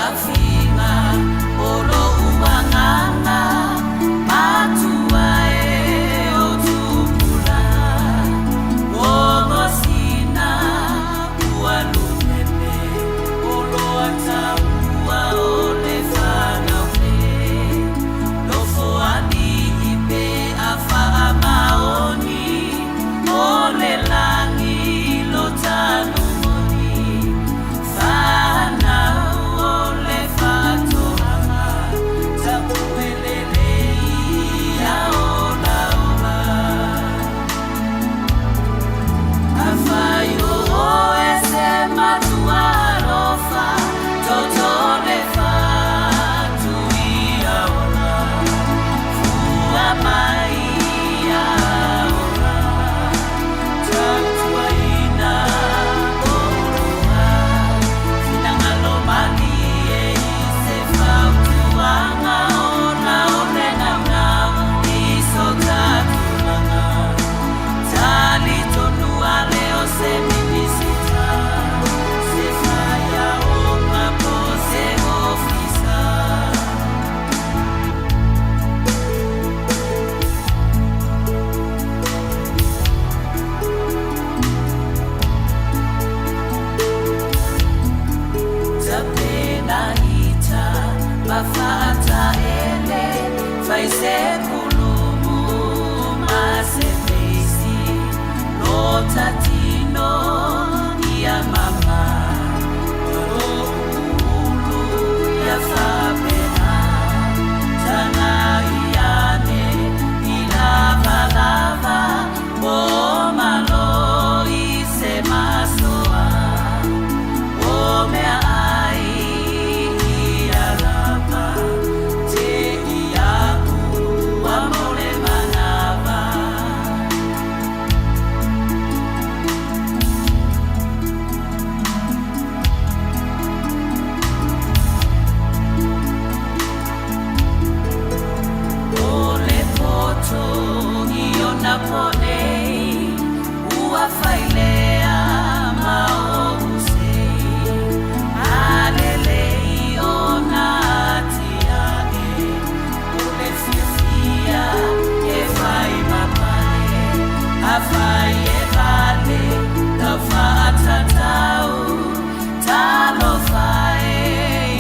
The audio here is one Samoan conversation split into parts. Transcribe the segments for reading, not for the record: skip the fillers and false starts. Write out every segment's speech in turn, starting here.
Fiafiga o lou agaga matua e o tupulaga Gogosina ua lumeme oloa taua o le fanau nei Nofoalii pe a faamaoni o le lagi lo tanumoni Fanau o le faatoaga Tapuelelei ia olaola Afai o oe se matua alofa Toto le fatu ia ola Fua mai ia ola Tautuaina oulua Finagalo malie i se fautuaga Ona o le naunau i so ta tulaga Talitonu ale o se Minisita Se faiaoga po o se ofisa. Tapenaita ma faataele, fai se kulumu ma se feisi, lota tino ia mama, ulu ia faapena, tagai ane i lavalava, po malo i se masoa. O mea ai ia lava, te iaʻu ua mau le manawa. O le poto i ona po nei, ua failea ma ou sei. A lelei ona atiae, o le fiafia e fai ma pale, afai e vale lau faatatau, talofa e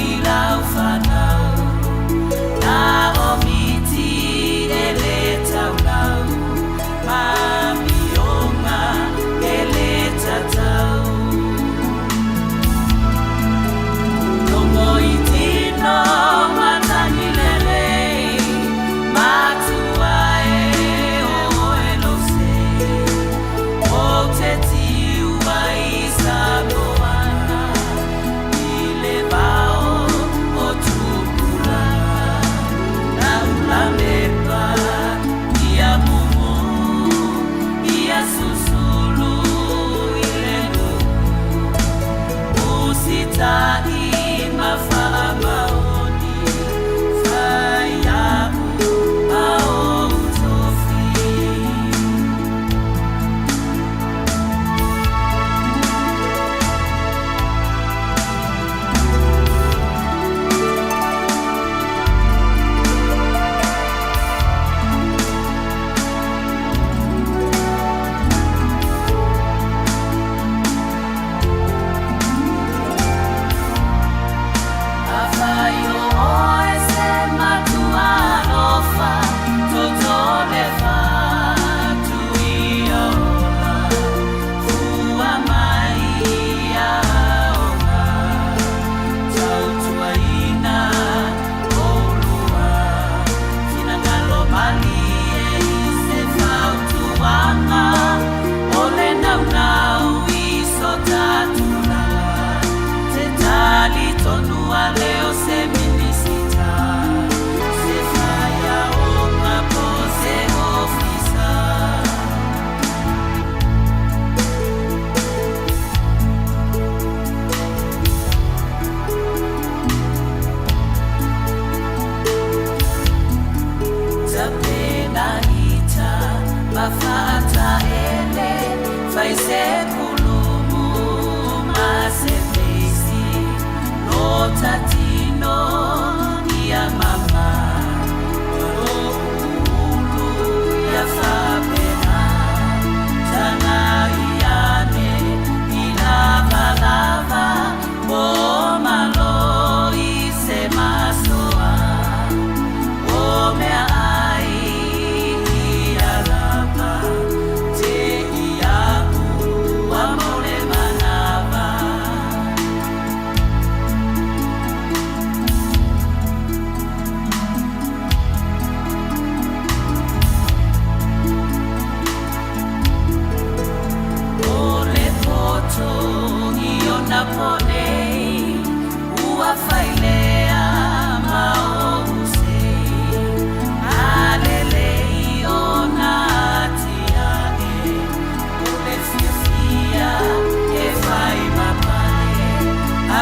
i lau fanau. Na o miti e le taulau, ma amioga e le tatau. Logo i tino matagi lelei, matua e o oe lou sei. Ou te tiu ai i Samoana, i le vao o tupulaga. Laulamepa ia mumu, ia susulu i le nuu. Usita'i ma faamaoni, fai iaʻu ma ou tofi. Afai o oe se matua alofa, toto le fatu ia ola, fua mai ia ola, tautuaina oulua, finagalo malie i se fautuaga, o le naunau i so ta tulaga, te talitonu ale o se Minisita, se faiaoga po o se ofisa. Tapenaita ma faataele, fai se kulumu ma se feisi, lota tino.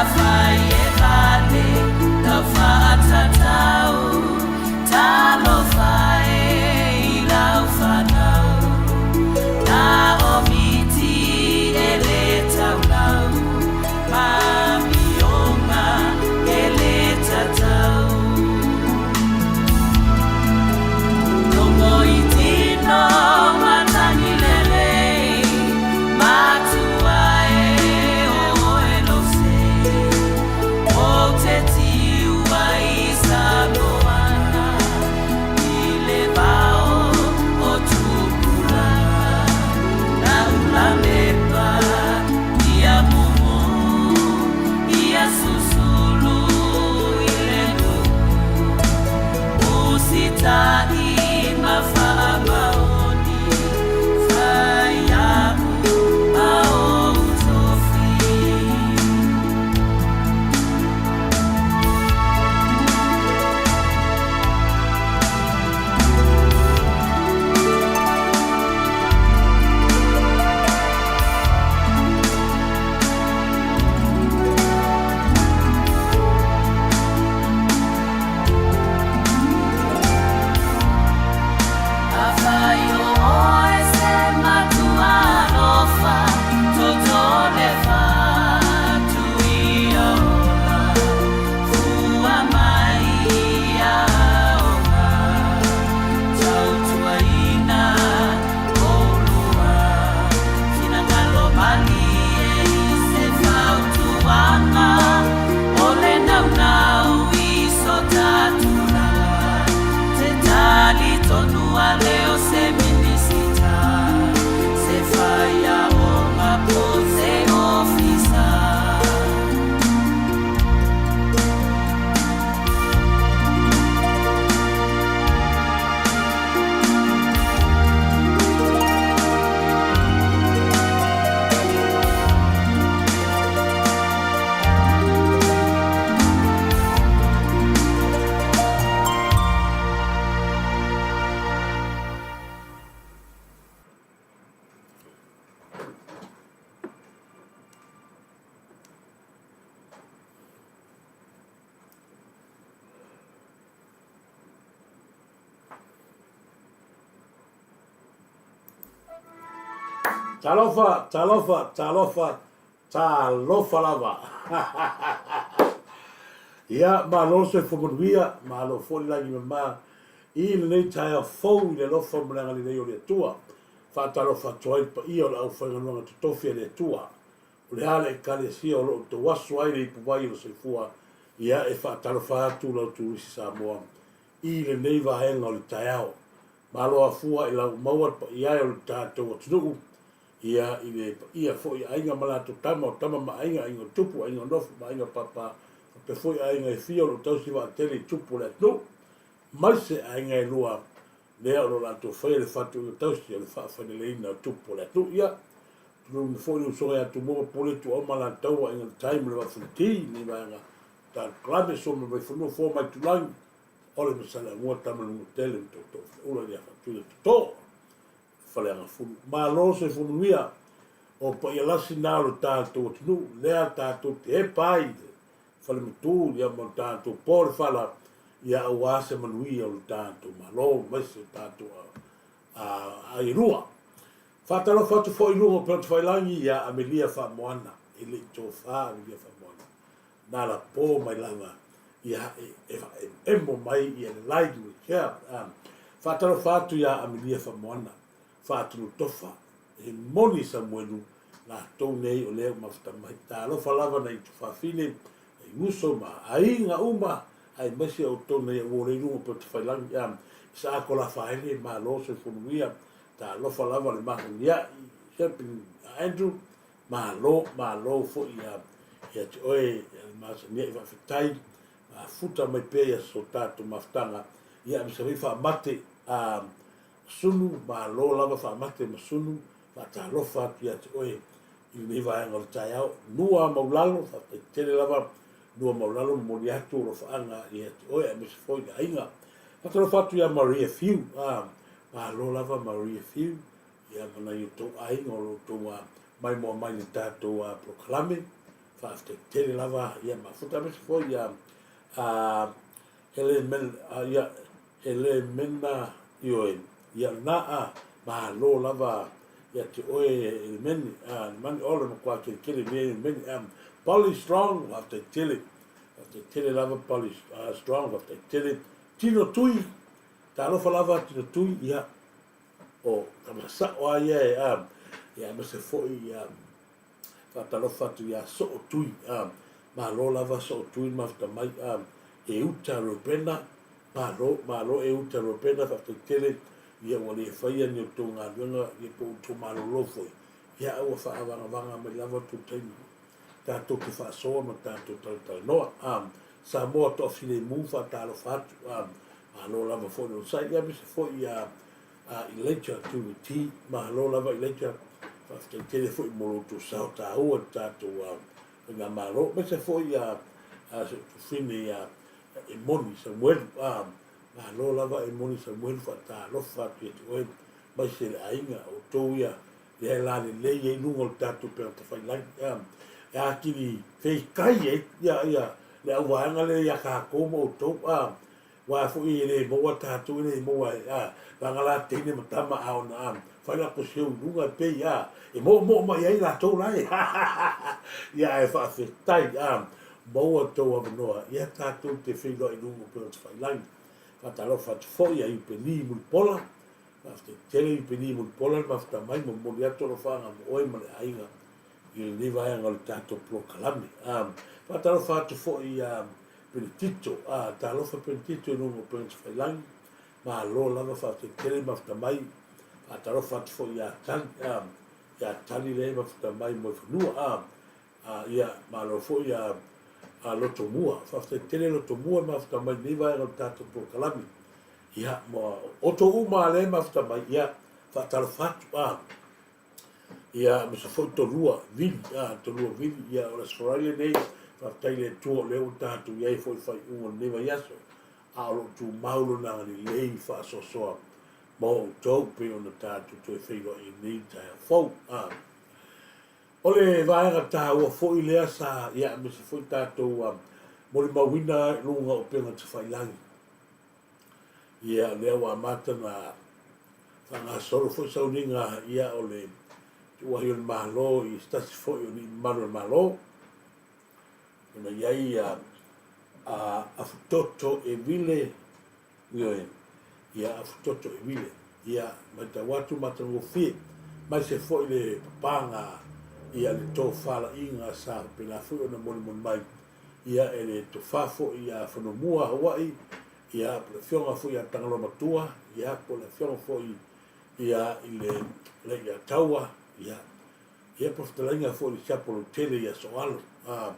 Afai e vale tau faatatau, talofa e i lau fanau. Na o miti e le taulau, ma amioga e le tatau. Rongo i tino matangi lelei, matua e oe lose. Ou te tiu ai i Samoana, i le vao o Tupulaga. Lau lamepa ia mumu, ia susulu i le nuu. Usita'i ma faamaoni, fai a'u ma ou tofi. Afai o oe se matua alofa, totole fatu ia ola, fua mai ia aoga, tautuaina oulua, finagalo malie i se fautuaga, o le naunau i so ta tulaga, te tali tonu a le o se Minisita, se whaiaonga po te ofisa. Talofa, talofa, talofa, talofa lava. Ia, malo le soifua manuia, malo foi le lagi mama i lenei taeao fou i le alofa ma le agalelei o le Atua. Faatalofa atu ai le paia o le aufaigaluega totofi a le Atua. O le a le Ekalesia o lo o outou aso ai le ipuvai o le soifua, ia e faatalofa atu lau turisi Samoa i lenei vaega o le taeao. Malo afua i lau maua le paia e o le tatou atunuu, ia i le paia foi i aiga ma latou tama, o tama ma aiga, aiga o tupu, aiga o nofo ma aiga o papa, faapea foi aiga e fia o lo o tausi vaatele i tupu o le atunuu, maise aiga e lua lea o lo o latou faia le fatu i tausi o le faafaileleina o tupu o le atunuu. Ia, tulou foi le usoga ia Tumua ma Pule, Ituau ma Alataua, Aiga i le Tai ma le Vaa o Fonoti, lenei vaega, Talu Kalame, Sua ma le Vaifanua, Fofo ma Aitulagi, Ole ma Saleaaumua, Tama le Manuatele ma Tootoo Feula, Ia Faatui le Toto, Faleagafulu. Malo le soifua manuia, o paia lasi na o le tatou atunuu, lea tatou te epa ai i le falematu ia ma le tatou po le fala, ia aua se manuia o le tatou Malo aemaise o tatou aialua. Faatalofa atu foi i luga o Upegatafailagi ia Amelia Faamoana, e le i tofa Amelia Faamoana, na lapo mai lava ia e faaemoemo mai ia le like ma le share. Faatalofa atu ia Amelia Faamoana, Faatulutofa, he moni Samuelu latou nei o lea ua mafuta mai. Talofa lava nai tufafine, nai uso ma aiga uma, aemaise outou nei ua ole i luga o Upegatafailagi. Isaako Lafaele, malo soifua manuia. Talofa lava le mafuia'i Shepping Andrew, malo, malo foi ia, ia te oe le masania'i faafetai, mafuta mai pea ia so tatou mafutaga, ia aemaise foi faamate a Sunu, malo lava faamate ma Sunu, faatalofa atu ia te oe i lenei vaega o le taeao. Nua Maulalo, faafetai tele lava Nua Maulalo, momoli atu alofaaga ia te oe aemaise foi le aiga. Faatalofa atu ia Maria Fiu, a, malo lava Maria Fiu, ia ma nai outou aiga o lo outou maimoa mai i le tatou polokalame. Faafetai tele lava ia mafuta aemaise foi ia a Hele ia Helemena ioe ia lena a malo lava ia te oe Elemeni a Lemani o le matua kelikeli nei Elemeni a Polly Strong faafetai tele faafetai tele lava Polly Strong faafetai tele Tino Tui talofa lava Tino Tui ia o tama sa'o a ia e a ia aemaise foi ia Faatalofa atu ia Soo Tui, a, malo lava Soo Tui le mafuta mai, a, e uta Reubena, malo, malo e uta Reubena, faafetai tele, ia ua le faia ni outou galuega, ia po o outou malolo foi, ia a ua faavagavaga mai lava outou taimi tatou te faasoa ma tatou talatalanoa, a, Samoa Toafilemu faatalofa atu, a, malo lava foi le onosai, ia aemaise foi ia a Elijah Tuiwiti, malo lava Elijah, faafetai tele foi mo lo outou sao taua i le tatou faigamalo, aemaise foi a si ou tufine ia Emoni Samuelu, a malo lava Emoni Samuelu, faatalofa atu ia te oe aemaise le aiga, o outou ia lea e lalelei ai luga o le tatou upega tafailagi, a e atili feitai ai ia ia le auvaega lea ia tatou ma outou, a Aua foi e le maua tatou e le maua ai a vaega la teine ma tama a ona a fai latou seu i luga e pei a e moomoo mai ai latou la e ia ae faafetai a maua tou avanoa ia tatou te feiloai i luga o upega tafailagi. Faatalofa atu foi ia Iupeli Mulipola, faafetai tele Iupeli Mulipola le mafuta mai momoli atu alofaaga mo oe ma le aiga i lenei vaega o le tatou polokalame. A faatalofa atu foi ia Penetito, a, talofa Penetito i luga o Prince Failagi, malo lava faafetai tele mafuta mai, faatalofa atu foi ia Tali, a, ia Tali lea e mafuta mai Moefanua, a, a, ia, malo foi ia a Lotomua, faafetai tele Lotomua mafuta mai lenei vaega o le tatou polokalame, ia, ma outou uma lea e mafuta mai, ia, faatalofa atu, a, Ia, aemaise foi tolua vili, a, tolua vili, ia, o le Aso Faraile lenei, faafetai i le Atua o lea ua tatou i ai foi i le faaiuga o lenei vaiaso, a o lo o tumau Lona agalelei faasoasoa mo outou pei ona tatou toe feiloai ai nei i le taeao fou. A, o le vaega taua foi lea sa, ia, aemaise foi tatou a, molimauina i luga o upega tafailagi. Ia, lea ua amata ona faagasolo foi sauniga ia o le tuuahi o le Malo i se tasi foi o alii mamalu o le Malo, ona i ai ia a Afutoto e Vile, ioe, ia Afutoto e Vile. Ia, matau atu matagofie, aemaise foi le papaga ia le tofalaiga sa faapena foi ona molimoli mai ia e le tofa foi ia Fonomua Hawaii, ia po le afioga foi ia Tagaloa Matua, ia po le afioga foi ia i le Leiataua, ia ia po le fetalaiga foi i le Siapo Lautele ia Soalo, a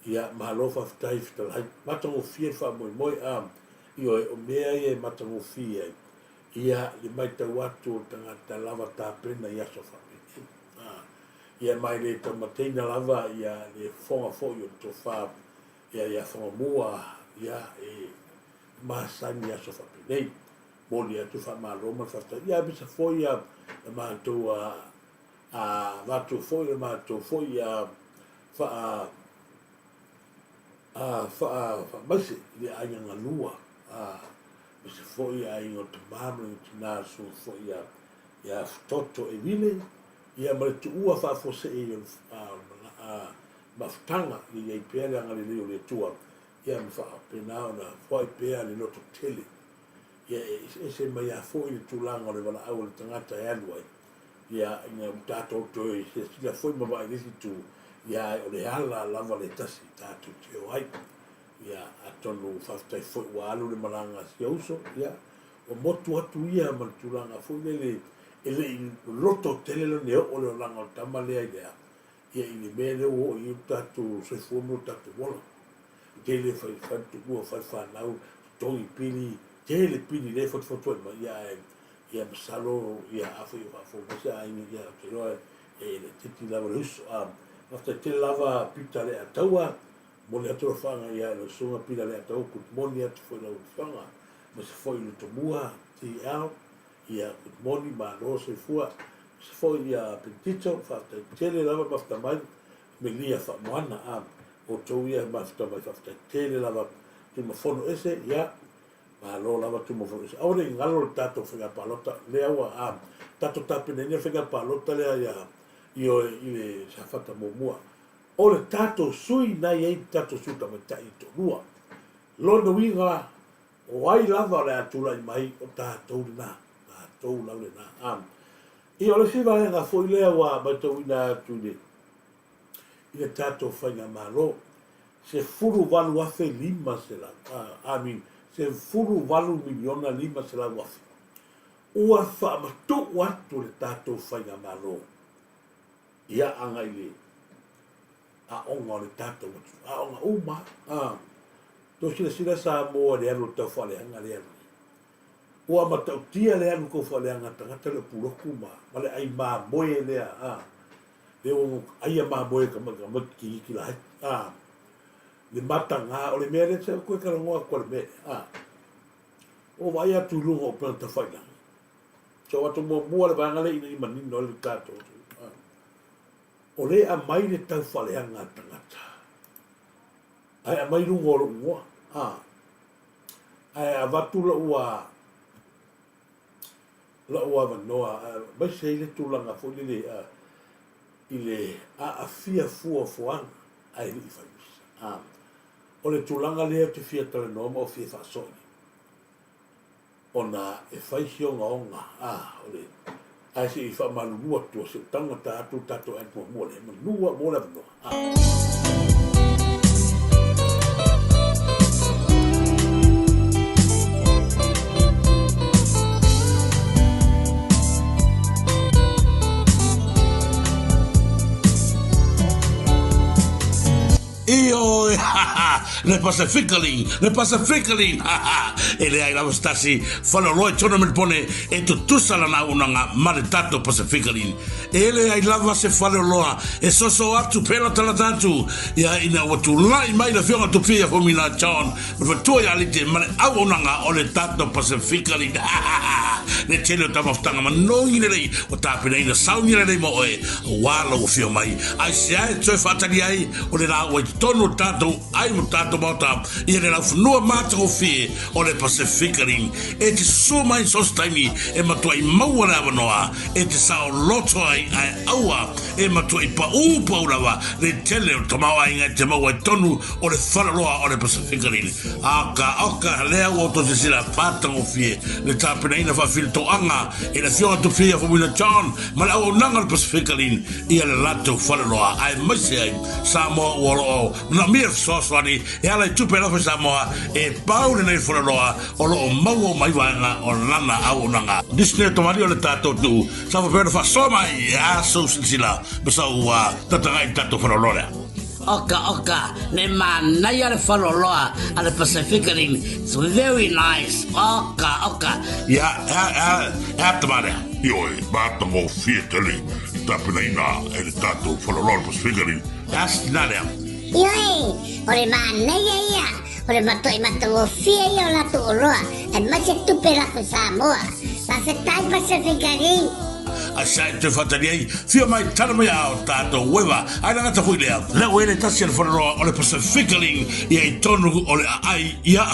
ia malo faafetai fetalai. Matagofie le faamoemoe, a ioe o mea ia e matagofie ai ia le matau atu o le tagata lava tapena i aso faapenei. A ia ma e le taumateina lava ia le fofoga foi o le tofa ia ia Fagamua ia e masani i aso faapenei. Momoli atu le faamalo ma le faafetai. Ia aemaise foi ia le matou a avatu foi le matou foi a faa a faa faamaise i le aiga galua a aemaise foi aiga o tama ma le tina le susuga foi ia ia Futoto Emile ia ma le tuua faafuasei o le mafutaga ia i ai pea le agalelei o le Atua ia ma faapena ona foai pea le loto tele. Ia e eseese mai lava foi le tulaga o le valaau a le tagata e alu ai, ia ina ua tatou toe silasila foi ma vaai i le isi itu, ia ae o le ala lava le tasi tatou te o ai. Ia atonu faafetai foi ua alu le malaga a si uso, ia ua motu atu ia ma le tulaga foi lele e le i loloto tele lona oo le olaga o le tama lea i le a, ia i le mea lea ua oo i ai lo tatou soifua ma lo tatou ola. Tele fai faletuua, fale fanau, totogi pili, tele pili lea e fotufotu ai mai, ia ae ia masalo ia afai o faafofoga mai se aiga, ia ou te iloa e laitiiti lava le uso. A, faafetai tele lava Pita Leataua, momoli atu alofaaga ia lau susuga Pita Leataua, good morning atu foi i lau afioga, aemaise foi i Letomua TL, Ia, good morning, malo soifua. Aemaise foi ia Pentito, faafetai tele lava mafuta mai. Melia Faamoana, a, outou ia e mafuta mai, faafetai tele lava. Tumafono ese, ia, malo lava Tumafono ese. Aua ne i galo le tatou faiga palota lea ua, a, tatou tapenaina le faiga palota lea ia, ioe, i le Safata muamua. O le tatou sui na i ai le tatou sui tamaitai e toalua. Lona uiga, o ai lava o le a tulai mai, o tatou lena, tatou lau lena. A, ia, o le isi vaega foi lea ua matauina atu i le, i le tatou faigamalo, $18,500, I mean, $18,500,000 ua faamatuu atu le tatou faigamalo ia agai i le aoga o le tatou atunuu, aoga uma lava. Tou silasila Samoa i le alu o le taufaaleaga lea alu nei. Ua matautia le alu taufaaleaga a tagata lea o Pulotu ma ma le ai mamoe lea a. Lea ua aia mamoe e tamaiti laiti a. Le mataga o le mea lea se toe talanoa atu i le mea lea a. Ua vaai atu i luga o upega tafailagi. So atu muamua le vaega lea ina ia manino ai le tatou atunuu a. O lea e aumai le taufaaleaga a tagata ae aumai i luga o lou igoa a. Ae avatu lou a lou avanoa aemaise ai le tulaga foi lele a i le aafia fuafuaga ae le i fai visa. A o le tulaga lea ou te fia talanoa ma ou fia faasoa i ai, ona e fai si ogaoga a o le ae se i faamalulu atu se i taugata atu le tatou ad muamua lea manu ua maua le avanoa. A. Ioe, ha ha, le Pacifically, le Pacifically, ha ha, e leai lava se tasi faleoloa i totonu o Melipone e tutusa lana auaunaga ma le tatou Pacifically. E leai lava se faleoloa e soso atu pelatalata atu ia ina ua tulai mai le Afioga Tupia Fomina John ma le faletua ia Alite ma le auaunaga o le tatou Pacifically, ha ha ha, le tele o taumafataga manogi lelei ua tapenaina sauni lelei mo oe aua lou afio mai. Aisea e toe faatali ai o le la ua i totonu o le tatou ai ma tatou maota ia le laufanua matagofie o le Pacific Rim. E te susu mai i so o se taimi e matuai maua le avanoa e te saoloto ai ae aua e matuai paū pau lava le tele o le tamaoaiga e te maua i totonu o le faleoloa o le Pacific Rim. Oka oka lea ua outou silasila matagofie le tapenaina faafilitoaga e le Afioga Tupia Faumuina John ma le auaunaga o le Pacific Rim ia le latou faleoloa aemaise ai Samoa ua o lo o manaomia le fesoasoani e ala i tupe alofa i Samoa e pau lenei faleoloa o lo o maua uma ai vaega o lana auaunaga. Nisi nei o tamalii o le tatou atunuu sa faapea ona faasoa mai e a sou silasila ma sau tataga'i i le tatou faleoloa lea. Oka oka, le manaia le faleoloa a le Pacific Rim, it's very nice, oka oka. Ia, e a, e a, e a tama lea? Ioe, matagofie tele i tapenaina e le tatou faleoloa o le Pacific Rim. E a se tina lea? Ioe, o le manaia ia, o le matuai matagofie ia o latou oloa, aemaise tupe lafo i Samoa. Faafetai Pacific Rim. A sa e toe faatali ai, fia mai tala mai a o tatou ueva, ae lagata foi lea. Lea ua i le tasi a le faleoloa o le Pacific Rim ia i tonu o le aai ia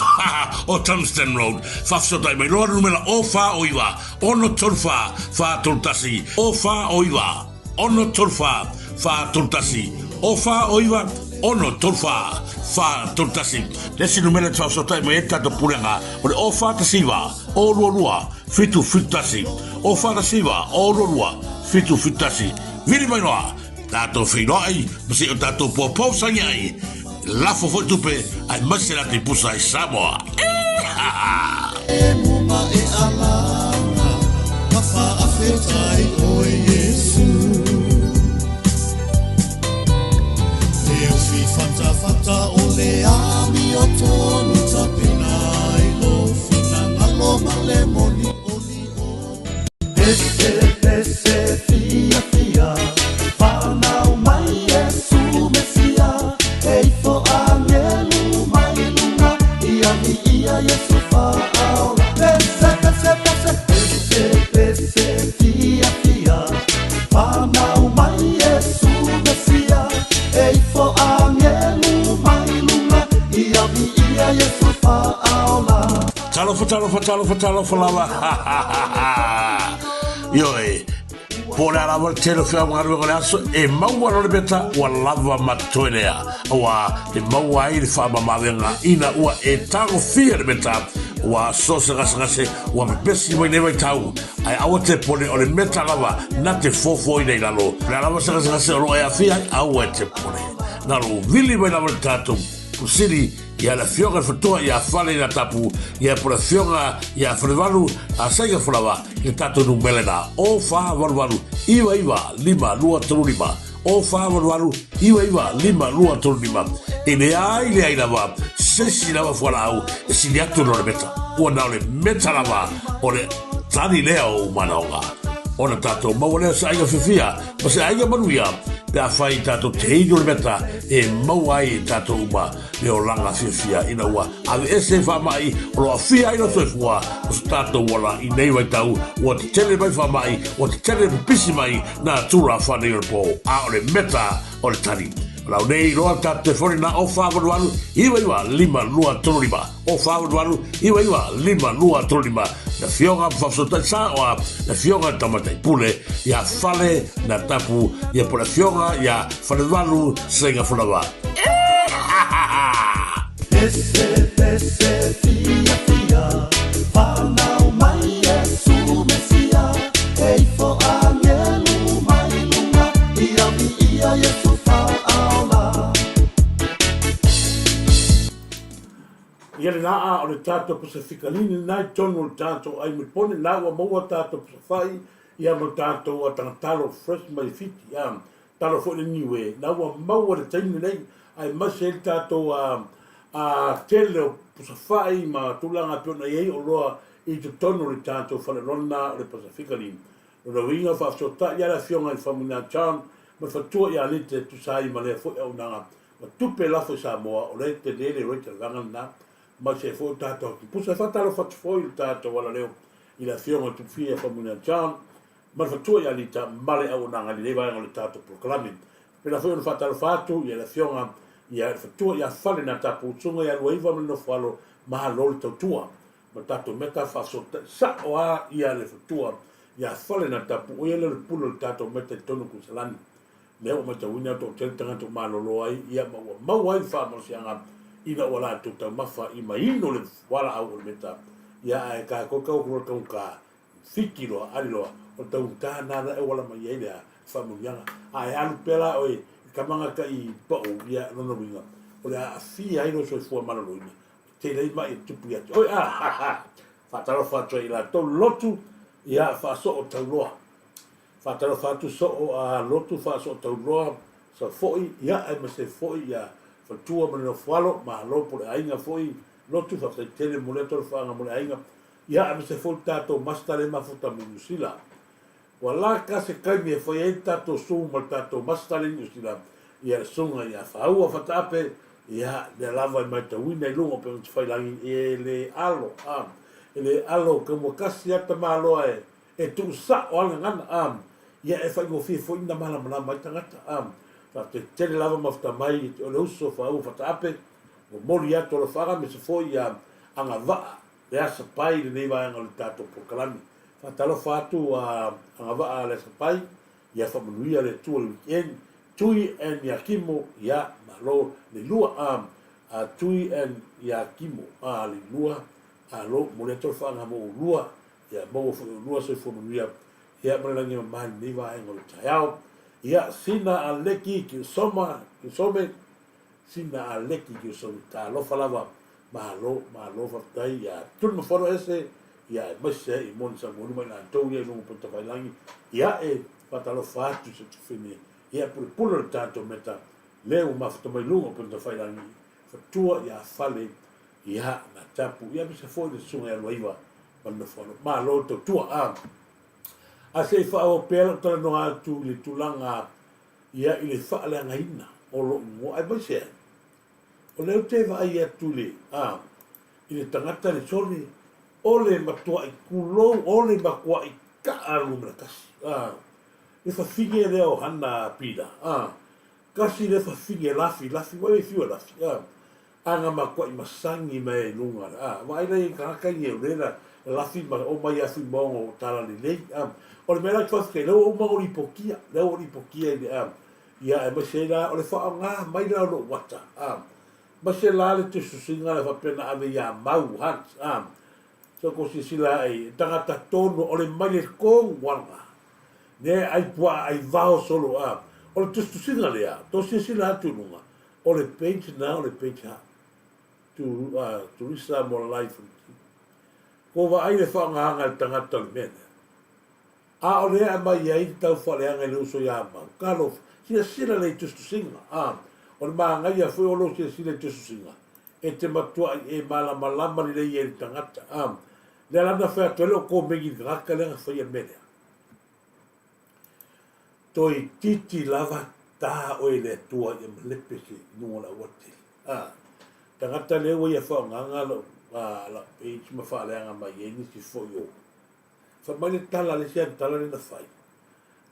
o Tungsten Road. Faafesootai mai loa le numera o fa o iva ono tolu fa fa tolu tasi o fa o iva ono tolu fa fa tolu tasi o fa o iva ono tolu fa fa tolu tasi. Le isi numera e te faafesootai mai ai le tatou pulega o le o fa tasi iva o lua lua fitu fitu tasi o fa tasi iva o lua lua fitu fitu tasi. Vili mai loa tatou feiloai ma se i o tatou poupou sangi ai lafo foi tupe aemaise latou pusa i Samoa. Eehaha! E muma e alanga, ka faafetai oe Iesu. Le ufi fatafata o le amio tonu tapena ai lou finagalo ma le moni oli o. Pese pese fia fia whanau mai Iesu Mesia E ifo angelu mai lunga ia viia Iesu whaaola Pese pese pese pese pese fia fia whanau mai Iesu Mesia E Talofa, talofa, talofa, talofa lava. Ioe, po o le a lava le tele o feau ma galuega o le aso, e maua loa le meta ua lava ma totoe lea. Auā, e maua ai le faamamaavega ina ua e tagofia le meta, ua so se gasegase ua pepesi mai nei vaitau, ae aua te pone o le meta lava na te fofoina i lalo. O le a lava se gasegase o lo o e aafia ai, aua e te pone. Na lou vili mai lava le tatou Pusili ia le Afioga i le Fatoa ia Fale ina Tapu ia po le Afioga ia Falevalu a Saiga Folawa i le tatou numera ina o 488 99 5 2 3 5 o 488 99 5 2 3 5. E leai leai lava se isi lava fualaau e sili atu ona o le meta. Ua na o le meta lava o le tali lea o ou manaoga. Ona tatou maua lea o se aiga fiafia ma se aiga manuia pe afai tatou te inu le meta e maua ai e tatou uma le olaga fiafia ina ua aveese faamai o lo o aafia ai lou soifua o so tatou ola i nei vaitau ua tetele mai faamai, ua tetele pipisi mai nā tulafa nei o le pō, a o le meta o le tali. O lau nei iloa le tatou telefoni na o 488 99 5 2 3 5, o 488 99 5 2 3 5, le Afioga ma Faafesootai Saoa, le Afioga i le Tamaitai Pule ia Fale na Tapu ia po le Afioga ia Falevalu Seiga Folawa. Pese pese fia fia Whanau mai Iesu Mesia E ifo angelu mai lunga Ia viia Iesu whaaola. Ia le laa o le tatou Pasefika Lini lena i totonu o le tatou ai Mipone la ua maua tatou Pasafai ia ma tatou atagatalo fresh mai Fiti a talo foi le Niue la ua maua le taimi lenei aemaise ai le tatou a a tele o pusafai ma tulaga e pei ona i ai oloa i totonu o le tatou faleoloa lena o le Pasefika Lini. Lona uiga faafesootai lava le afioga i le Faumuina John ma le fatua ia Alite e tusa ai ma lea foi auaunaga ma tupe lafo i Samoa, o lea e tele le rate o le vaega lena, ma se foi o tatou atu pusa. E faatalofa atu foi i le tatou alaleo i le afioga i le Tupufia Faumuina John ma le fatua ia Alita ma le auaunaga i lenei vaega o le tatou polokalame. Faapena foi ona faatalofa atu i le afioga ia le fatua ia Fale na tapu usuga ia Luaiva ma le Nofoalo, malo le tautua ma le tatou mea ta faafesootai sao a ia le fatua ia Fale na tapu, o ia lea o le pule o le tatou mea i totonu o Kuisalani. Lea ua matauina toatele tagata ua malolo ai, ia ma ua maua ai le faamalosiaga ina ua latou taumafa i maino le fualaau o le meta, ia ae tatou tau atu loa le taugata, fiti loa, ali loa, o le taugata lena la e auala mai ai le a, faamanuiaga. A e alu pea la oe i tamaga tai pau, ia lona uiga, o le a aafia ai lou soifua maloloina, e tele ai mai e tupu ia te oe. Ah, ha, ha! Faatalofa atu ai i latou lotu, ia faasoo tauloa. Faatalofa atu soo a lotu faasoo tauloa sa foi ia aemaise foi ia faletua ma le nofoalo malo po le aiga foi lotu faafetai tele mo lea tolofaaga mo le aiga ia aemaise foi le tatou masta le mafuta mo Niusila ua la ka se taimi e fai ai le tatou su ma le tatou masta le Niusila ia le suga ia Faua Fataape ia lea lava e matauina i luga o Pegutafailangi e le alo a e le alo taumua tasi a tamaloa e E tuu sao lava le gagana, a, ia e faigofie foi ina malamalama ai tagata, a. Faafetai tele lava mafuta mai o le uso Faua Fataape, momoli atu alofaga aemaise foi ia agavaa le asapai i lenei vaega o le tatou polokalame. Faatalofa atu a agavaa le asapai, ia faamanuia le Atua i le weekend, Tui and Iakimo, ia, malo le lua, a, a Tui and Iakimo, a, le lua, malo, momoli atu alofaga mo ulua, Ia maua foi oulua soifua manuia ia ma le lagi e mama i lenei vaega o le taeao. Ia sina a Leki Kiusoma, Kiusome, sina a Leki Kiusome, talofa lava, malo, malo faafetai ia Tuli ma Fono ese, ia aemaise ai i moni Samuelu ma i latou ia i luga o Patafailangi, ia e faatalofa atu se tufine, ia pulepule o le tatou meta, le ua mafuta mai luga o Patafailangi, fatua ia Fale, ia na tapu, ia aemaise foi le susuga ia Luaiva, ma le nofoano. Malo le tautua. A, a se i faaauau pea lau talanoa atu i le tulaga ia i le faaleagaina o lou igoa, aemaise ai, o lea ou te vaai atu i le, a, i le tagata le sole, o le matuai kulou, o le matuai kaa numera tasi. A, le fafine lea o Hana Pila, a, kasi le fafine lafi, lafi, ua e fiu e lafi, a. Aga matuai masagi mai ai i luga, a, vaai la i tagata ia o lea na lafi ma omai ia Fuimaono o Talalelei, a. O le mea la ou te faafetai, lea ua uma ona ou lipotia, lea ua ou lipotia i le, a, ia aemaise ai la, o le faaaoga mai la o lou ata, a, aemaise la le tusitusiga lea faapea na ave ia Mau Hunt, a, se ua tou silasila ae i tagata tonu, o le maile tonu lava, lea e ai puaa ai vao solo, a. O le tusitusiga lea, tou silasila atu i luga, O le page na o le page a Turisa mo Life Ko vaai le faaaogaga e le tagata o le mea lea. A o lea e aumai ai le taufaaleaga i le uso ia Mau. Talofa, silasila lelei i tusitusiga. A, o le manaia foi o lou silasila i tusitusiga, e te matuai e malamalama lelei ai i le tagata. A, lea la na fai atu ai lou komeni i le tagata lea na faia le mea lea. Toeitiiti lava ta oe i le Atua ia malepe se i luga o le aualatele. A, tagata lea ua ia faaaogaga lau, a, lau page ma faaleaga mai ai nisi foi o. Fai mai le tala a le isi tala lea na fai.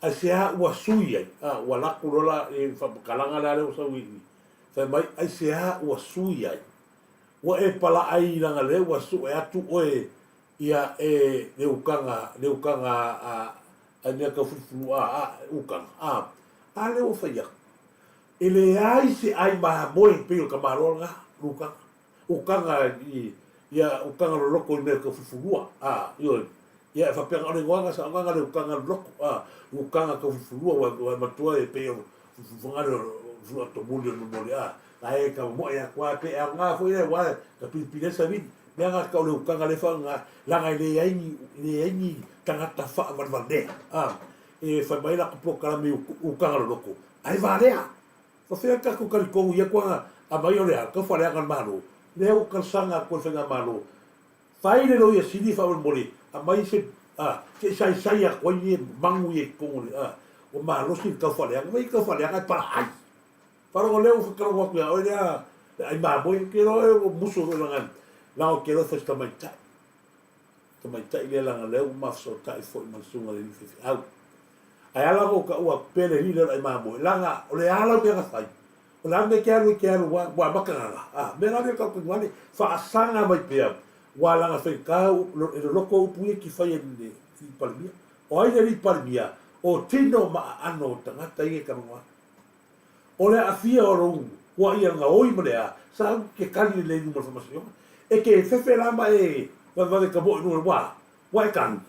Aisea ua sui ai? A, ua laku loa la i faamatalaga lea ua sau i i. Fai mai, aisea ua sui ai? Ua e palaai leaga lea ua sue atu oe Ia e le ukaga, le ukaga a, a mea tau fulufulu a, a, ukaga, a, a lea ua fai atu. E leai se ai mamoe e pei o le tamaloa lena, le ukaga. Ukaga i, ia, ukaga loloto i mea tau fulufulua, a, ioe. Ia e faapea na o le igoa sa ogaga le ukaga loloto, a, ukaga tau fulufulua ua, ua matua e pei o fulufulufaga o le atotomuli o le momoli, a, ae ka momoe atu a, pe aoga foi lea aua ka pilipili ai savili. Mea na tau le ukaga lea faaaoga, leaga e leai ni, leai ni tagata faavalevalea, a, e fai mai latou polokalame i ukaga loloto, ae valea. Faafefea tatou talitonu ia tulaga aumai o le a? Tau faaleaga le Malo. Lea ua talosaga atu ai le Faigamalo, fai le Loia Sili faamolemole, aumai se, a, se i saisai atu ai ia manu ia i totonu o le, a, ua malosi le tau faaleaga. Vaai i le tau faaleaga e palaai. Faalogo lea ua faatalofa atu ia oe lea le ai mamoe, ou te iloa oe ua musu foi leaga leaga ou te iloa fai si tamaitai. Tamaitai lea leaga lea ua ma fesootai foi ma le susuga i le alii faifeau. Ae ala ona ou taua atu pea le alii lea o le ai mamoe, leaga o le a lau mea na fai, o le a le mea e te alu ai e te alu ua ua amata gaga. A, mea la lea tau taugale, faasaga mai pea, ua leaga faigata e loloto upu ia e te faia i le alii Palemia. O ai le alii Palemia? O tino ma aano o tagata ia e talanoa atu. O le aafia o lou huaʻi a gaoi ma le a, sa au ke kali lelei i luma o le faamasinoga. E ke fefe la ma e vavevave ka moʻo i luga o le wā, ua e kali.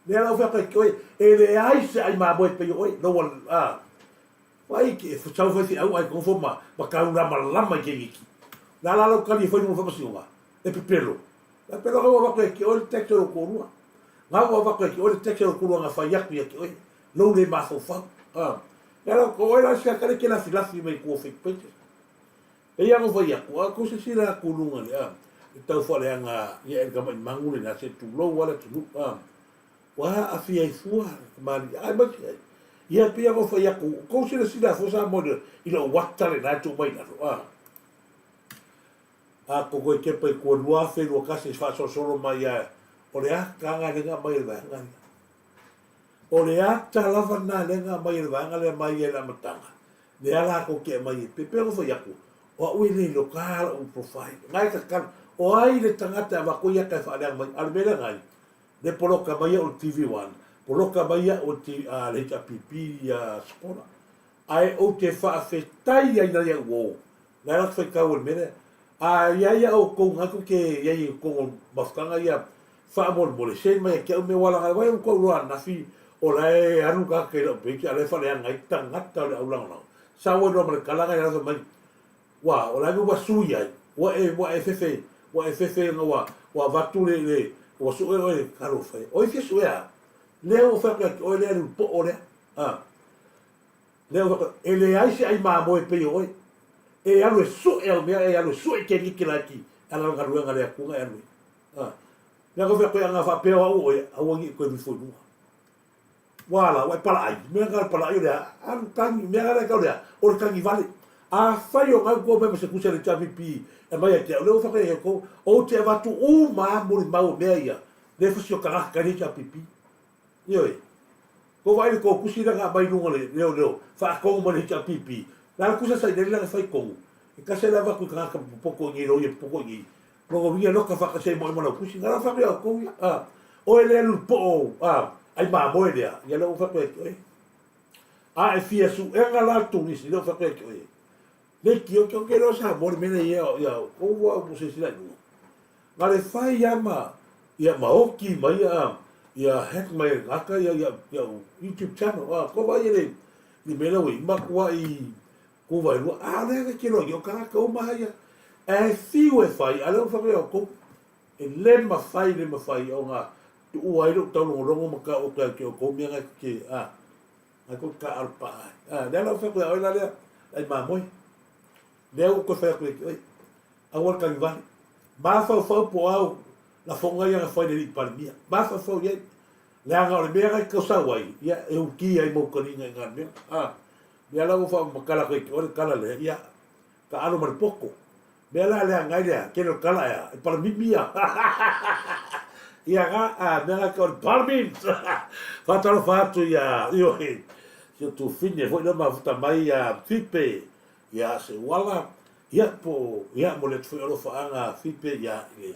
Lea la ou fai atu ai ki oe, e leai se ʻai mamoe pei o oe, lou a, wai ke sau faifeau ae nofo ma, ma kaulamalama i ke giki. Le a la lau kali e fai i luma o le faamasinoga? E pepelo. E pepelo ka ua avatu ai ki oe le tax o lou toalua. Ga ua avatu ai ki oe le tax o lou toalua na fai atu ia ki oe. Lou le mafaufau. A. Lea la, o oe la se aka le ke lafilafi mai tua o fake pages. Pei a na fai atu, a kou silasila atu i luga le, a, le taufaaleaga ia e le tamai magu lena se tulou a le atunuu, a, ua aafia ai fua le kamali'i aemaise ai. Ia pei a na fai atu, kou silasila fua Samoa i lou ata lena e tuu mai i lalo, a. A koko e kepa i kua 2021 e faasolosolo mai a, o le ata nga le nga mai e le vaega lea. O le ata lava lena lea na aumai e le vaega lea mai ia i le amataga, lea latou te aumai ai pea. Pei ona fai atu, o au e le iloa lou profile. Na e tatalo, o ai le tagata e avatu ai ata e faaleaga mai? A o le mea lea na ai, le poloka mai au i le TV One, poloka mai au i le HRPP ia Sakola. Ae ou te faafetai ai nai au uo, na e latou faitau i le mea lea. A i ai a outou na tou te i ai i totonu o mafutaga ia, faamolemole, send mai ia te au mea ua laga ai, ua ou iloa ananafi o la e alu tagata i lau page a o la e faaleaga ai tagata o le au lagolago. Sau ai loa ma le tala na fai mai, ua, o le a le mea ua sui ai, ua e, ua e fefe, ua e fefe ina ua, ua avatu le, le, ua sue oe, talofa e, o ai fia suea au? Lea ua fai atu ia te oe lea le poo lea, a. Lea ua faapea, e leai se ai mamoe pei o oe. E alu e sue au mea, e alu e sue keniki laiti e ala galuega le Atua e alu ai. A. Lea ua faapea, ana faapea o au oe, aua ne i toe alu ifo i luga. Ua ala, ua e palaai. Mea na palaai o le a, alu tagi, mea na tau le a, o le tagi vale. Afai o nau kou mai ma se kusi a le HRPP e mai ia te au, lea ua faapea ia kou, ou te avatu uma a molimau o mea ia, le fasi o tagata i le HRPP. Ioe. Kou vaai le kou kusi lea na aumai i luga o le leoleo, faatonu mai le HRPP. Le a le kusi a sailele lea na fai tonu? E kasi le avatu i tagata popoko i nei loia popoko i nei. Lona uiga loka faatasi ai ma oe ma lau tusi. Na la fai atu ia outou ia, a, oe lea lu poo ou, a, ai mamoe lea, ia lea ua fai atu ia te oe. A e fia suega la le turisi, lea ua fai atu ia te oe. Leitio, ke oke loa Samoa le mea lea ia, ia outou ua ua silasila i luga. Na le fai lava ma, ia ma oki mai ia, ia hack mai e gata ia, ia, ia YouTube channel. A, ko vai e le, le mea lea ua i, matuai Kuva e lua, a lea ke kilo i o tagata uma ia. Ae fiu e fai, a lea ua fai mai outou, e le mafai, le mafai ona tuua ai lou taulogologo ma tau atu ia te outou mea na te, a, na tou taaalo paa ai. A, lea la ua fai atu ia oe la lea, ai mamoe. Lea ua toe fai atu ia te oe, aua le tagivale. Mafaufau po o au lafoga ia na fai le alii Palemia. Mafaufau i ai. Leaga o le mea na e tau sau ai, ia, e uti ai mau taliga i na mea. A, Mea la ua faamatala atu ai te oe le tala lea, ia, taalo ma le poto. Mea la leaga ai lea, tele o tala ea, e palamimi ia. Ia ga, a, mea la tau o le palamim. Faatalofa atu ia, ioe, si o Tufine foi lea mafuta mai ia Fipe, ia Seuala, ia po, ia momoli atu foi alofaaga a Fipe ia i le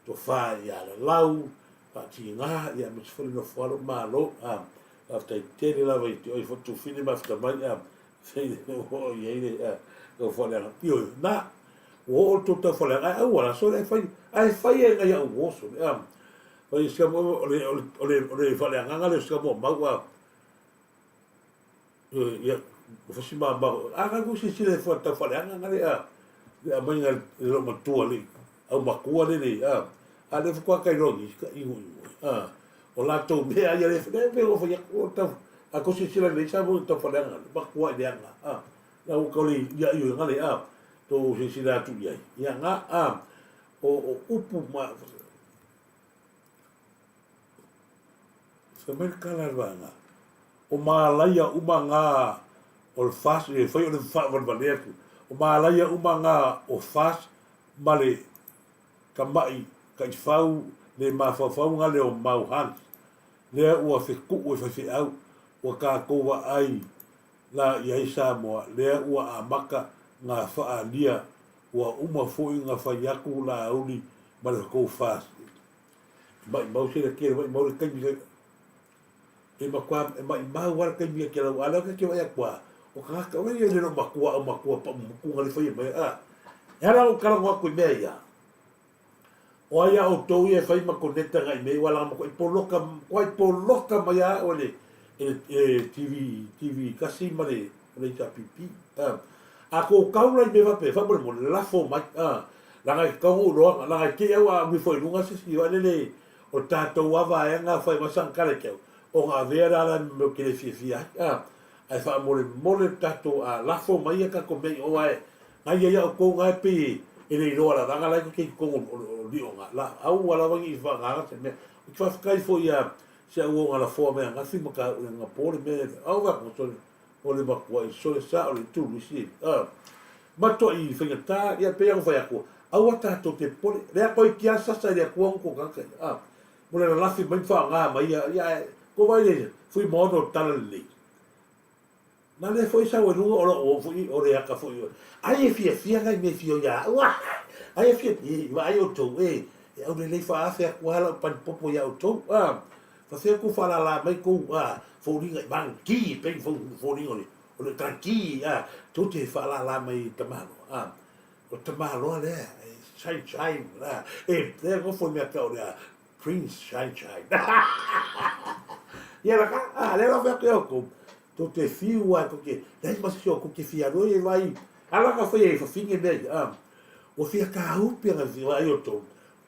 tofa ia Lalau, Faatiga, ia aemaise foi le nofo alo Malo, a, Faafetai tele lava i te oe foi Tufine mafuta mai a sei oo i ai le tau faaleaga. Ioe, na, ua oo le tou tau faaleaga, ae aua la, sole ae fai, ae fai ai nai au uo sole, a. Fai si mo, o le, o le, o le, o le faaleagaga lea o si mo mau a, ia, o fasi ma ma, a ngai ku silasila i fua tau faaleaga ngale a, le aumaiga e lou matua le au matua le le, a, a le faatoa kai loa ni ka igu igu, a, o latou mea ia le le pe o fai atu o tau, a ko silasila lelei sa mo tau faaleaga, matua i leaga, a, la ua kau le ia iu ngale, a, tou silasila atu i ai, ia nga, a, o, o upu ma, Fai mai le tala a le vaega, o malaia uma nga o le FAST, e fai o le faavalevalea atu, o malaia uma nga o FAST ma le tama'i taifau le mafaufauga lea o Mau Hans, lea ua fetu'u e faifeau, ua tatou vaai la i ai Samoa, lea ua amata nga faalia, ua uma foi na fai atu Laauli ma le tou FAST. E maʻimau se tele maʻimau le taimi lea. E matua e maʻimau lava le taimi ia ke lau a lea ke vaai atu a o tagata oi e le lo matua au matua pa mutu nga le fai mai a. E ala ou talanoa atu i mea ia. O ai a outou ia e fai ma koneta ngai mea ua langa matua i poloka matua i poloka mai a o le e le TV TV kasi ma le le HRPP. A a ko kau la i mea faapea faamolemole lafo mai a Leaga e tatau ona ou iloa, leaga e te i au a alu ifo i luga se isi vaalele o le tatou lava vaega fai mai sana tala i te au, ona avea la la mea ou te le fiafia ai, a. Ae faamolemole le tatou a lafo mai a tatou mea i o ae na ia ia outou na e pei e le iloa lavaga la e te i totonu o lio na la aua lava ne i faagaga se mea. Ou te faafetai foi ia si au uo na lafoa mai ananafi ma ka na po le mea au va sole O le matua i sole sa o le tulu i si a matua i faigata ia pei ona fai atu aua tatou te popole lea koe ki a sasa i le Atua ona tou tagata ia a mo le lalafi mai ma faaaoga mai ia ia ae ko vai le Fuimaono o le tala lelei na lea foi sau ai luga o lou foi o le aka foi ai e fiafia nai mea fia ia au ai e fia i vaai outou e e aulelei faaafe atu lava lau panipopo ia outou a Fafea kou faalala mai kou a foliga i mangi pei foliga o le o le tangi a tou te faalala mai i tamaloa a o tamaloa lea e shine shine a e lea nofo i mea tau o lea prince shine shine ia la ka a lea la fai atu ia outou tou te fiu a tou te leai ma se isi o tou te fia alu ai e vaai ala na fai ai e fafine mea ia a ua fia tāupe ana vaai outou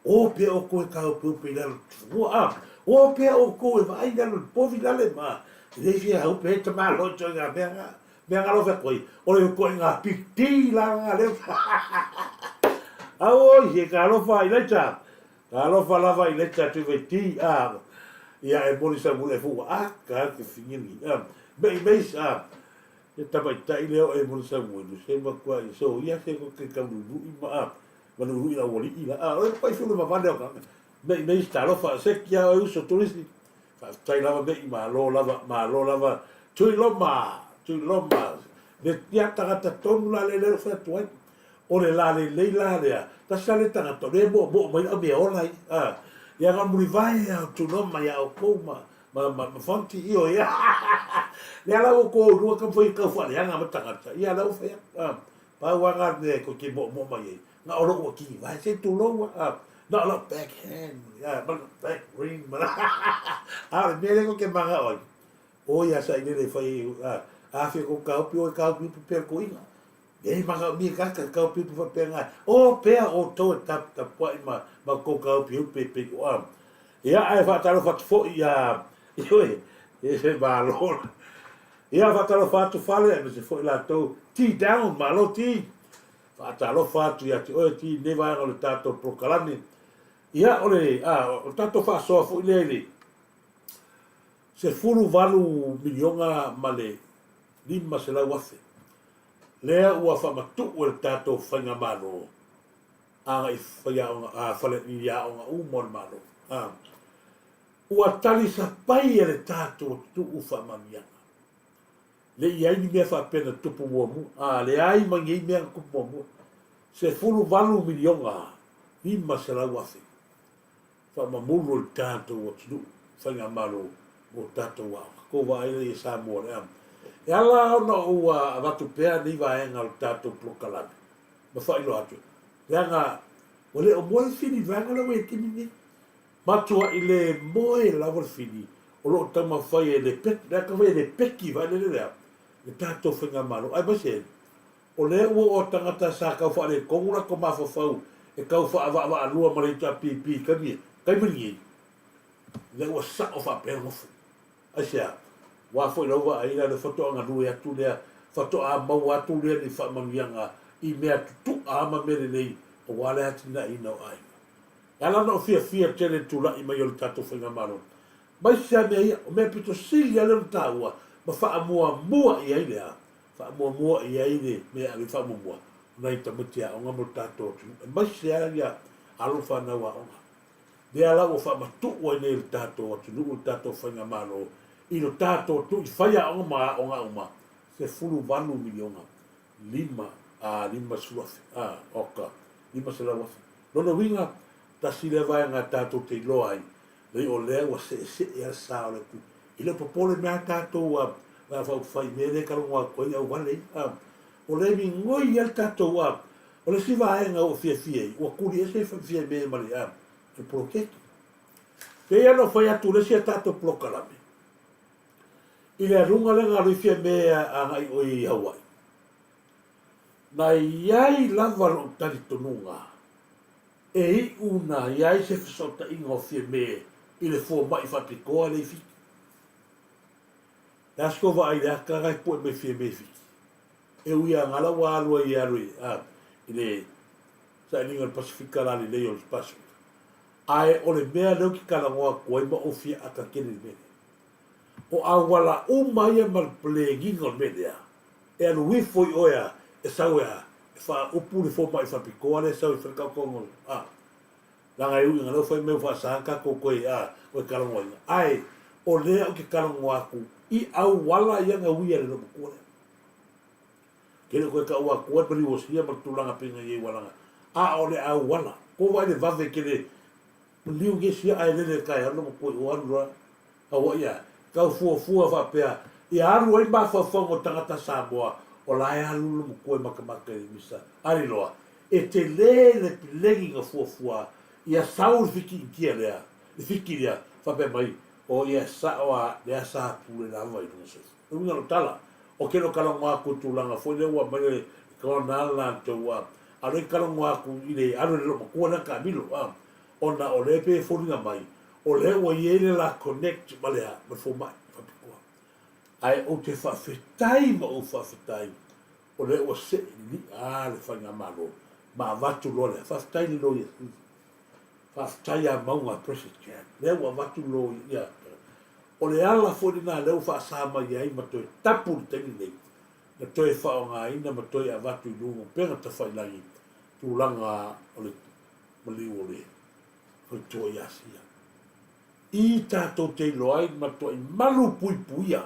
O pea outou e taopeope i lalo i te fanua, a o pea outou e vaai i lalo i le povi lale ma e le fia haupe ai tamaloa i itoaiga mea nga, mea nga lofe atu ai, o le itoaiga piti la nga leo. Auoi, he talofa Ilaita, talofa lava Ilaita Tuivaiti, a, ia e moni sa muli ai fua, a, ka te fingini, a, mei meis, a, e tamaitai lea o e moni sa muelu, se matua i so ia se ko ke kaulului ma, a, Malu i lau alii la. A, oe pai fiu le vavane o ka mei mei talofa se kia oe uso turisi. Faafetai lava mei malo lava, malo lava. Tuiloma, Tuiloma. Le tia tagata tonu la le le fai atu ai. O le lalelei la lea, tasi la lea tagata o lea e moomoo mai lau mea ola ia, a. Ia na o le mulivae lava o tunoa mai ia outou ma, ma, ma, ma Fonti, ioe, ia. Lea la ua outou o i luga taumafai e tau faaleaga mai tagata, ia lea ua fai atu, a. Pau lava na o le mea e tou te moomoo mai ai, na o lou atigivae, se i tulou lava, a. Na o lau back hand, a, ma lau back ring, ma lau, a o le mea lea tou te manao ai, oi a sailele e fai ai, a, afia tou taofi, oi taofi upu pea le toeaina. E manaomia e tagata e taopiupi faapena, o pea outou e taputapuai ma ma outou taopiupi e pei o a. Ia, ae faatalofa atu foi ia, ioe, e malo. Ia, faatalofa atu Fale, aemaise foi latou, T-Down, malo T. Faatalofa atu ia te oe T i lenei vaega o le tatou polokalame. Ia, o le, a, o le tatou faasoa foi lea i le 18 miliona ma le 500,000 lea ua faamatuu e le tatou faigamalo agai faiaoga a fale i aoga uma o le Malo. A ua talisapai e le tatou atunuu faamanuiaga. Le i ai ni mea faapea na tupu muamua. A leai ma nei mea na tupu muamua. 18 miliona 500,000 faamamulu o le tatou atunuu, faigamalo mo tatou aoga. Tou vaai la ia Samoa le amo. E ala ona ou avatu pea nei vaega o le tatou polokalame ma faailoa atu, leaga ua le o moe le fili i le vaega lea ua i ai i le taimi lenei. Matuai le moe lava le fili o lo o taumafai e le peki, le taumafai e le peki vaelele lea le tatou faigamalo, aemaise O lea ua oo tagata sa tau faaletonu latou mafaufau e tau faaavaavaalua ma le HRPP i taimi e, taimi lenei, lea ua sao faapea le nofo. Aisea? Aua foi lau vaai la le faatoa galue atu lea, faatoa maua atu lea ni faamanuiaga i mea tutu'a ma mea lelei aua le atinaeina o aiga. E ala ona ou fiafia tele i le tula'i mai o le tatou faigamalo aemaise lava mea ia, o mea pito sili lava lea ona taua ma faamuamua i ai le a? Faamuamua i ai le mea e ave i ai faamuamua o nai tamaiti aoga mo le tatou atunuu, aemaise lava ia alo ma fanau aoga. Lea la ua faamatuu ai nei e le tatou atunuu le tatou faigamalo i lo tatou atunuu i faiaoga ma aoga uma, 18 miliona lima a 50 afe a oka 500 afe. Lona uiga, tasi lea vaega tatou te iloa ai Leai o lea ua seesee lava le sa o le Atua. E le o popole mea tatou a Vaega Faaupufai i mea lea e talanoa atu ai auale ia. O lea e migoi lava le tatou a. O le isi vaega ua fiafia ai, ua tuli ese Fiame ma le a le poloketi. Pei lava ona ou fai atu i le isi a tatou polokalame, i le aluga lea na alu ai Fiame agai oi i Hawaii, na i ai lava lou talitonuga E iu na i ai se fesootaiga o Fiame i le fomai faapitoa lea i Fiti. Le aso vaai le ata la e pue mai Fiame i Fiti. E ui a gala ua alu ai e alu i, a, i le sailiga o le Pasefika la lelei o le Pasefika. Ae o le mea lea ou te talanoa atu ai ma ou fia ata tele i le mea lea. O auala uma ia ma le puleniga o le mea lea, e alu ifo i oe a, e sau e a, e faaupu le fomai faapitoa lea e sau i faletaotoga o, a, leaga e ui ina lea ua fai mai ua faasa tatou toe, a, toe talanoaina, ae o lea ou te talanoa atu i auala ia na uia e le loomatua lea. Ke le o toe taua atua le maliu o sia ma le tulaga pei ona i ai ua laga, a o le auala, tou vaai i le vave tele Maliu nei sia ae lele taeao le matua i o alu loa Hawaii a tau fuafua faapea ia alu ai mafaufauga o tagata Samoa o la e alu le matua e matamata i le misa Aliloa e tele le pilegi na fuafua ia sau le Fiti Initia lea le Fiti lea faapea mai o ia sao a lea sa pule lava i lona soifua. O le uiga o lau tala o ke lo talanoa atu i tulaga foi lea ua aumai le kaona latou a a o lea talanoa atu i le alu i le loomatua lea taamilo a ona o lea e pei e foliga mai o lea ua i ai le la connect ma le a ma le fomai faapitoa. Ae ou te faafetai ma ou faafetai o lea ua see lili'a a le faigamalo ma avatu loa lea. Faafetai i le loia sili. Faafetai ia Mauga Precious Jack lea ua avatu loia ia. O le ala foi lena lea ua faasa mai ai ma toe tapu i le taimi lenei na toe faaaogaina ma toe avatu i luga o upega tafailagi tulaga o le maliu o le faletua i Asia. I tatou te iloa ai matuai malu puipuia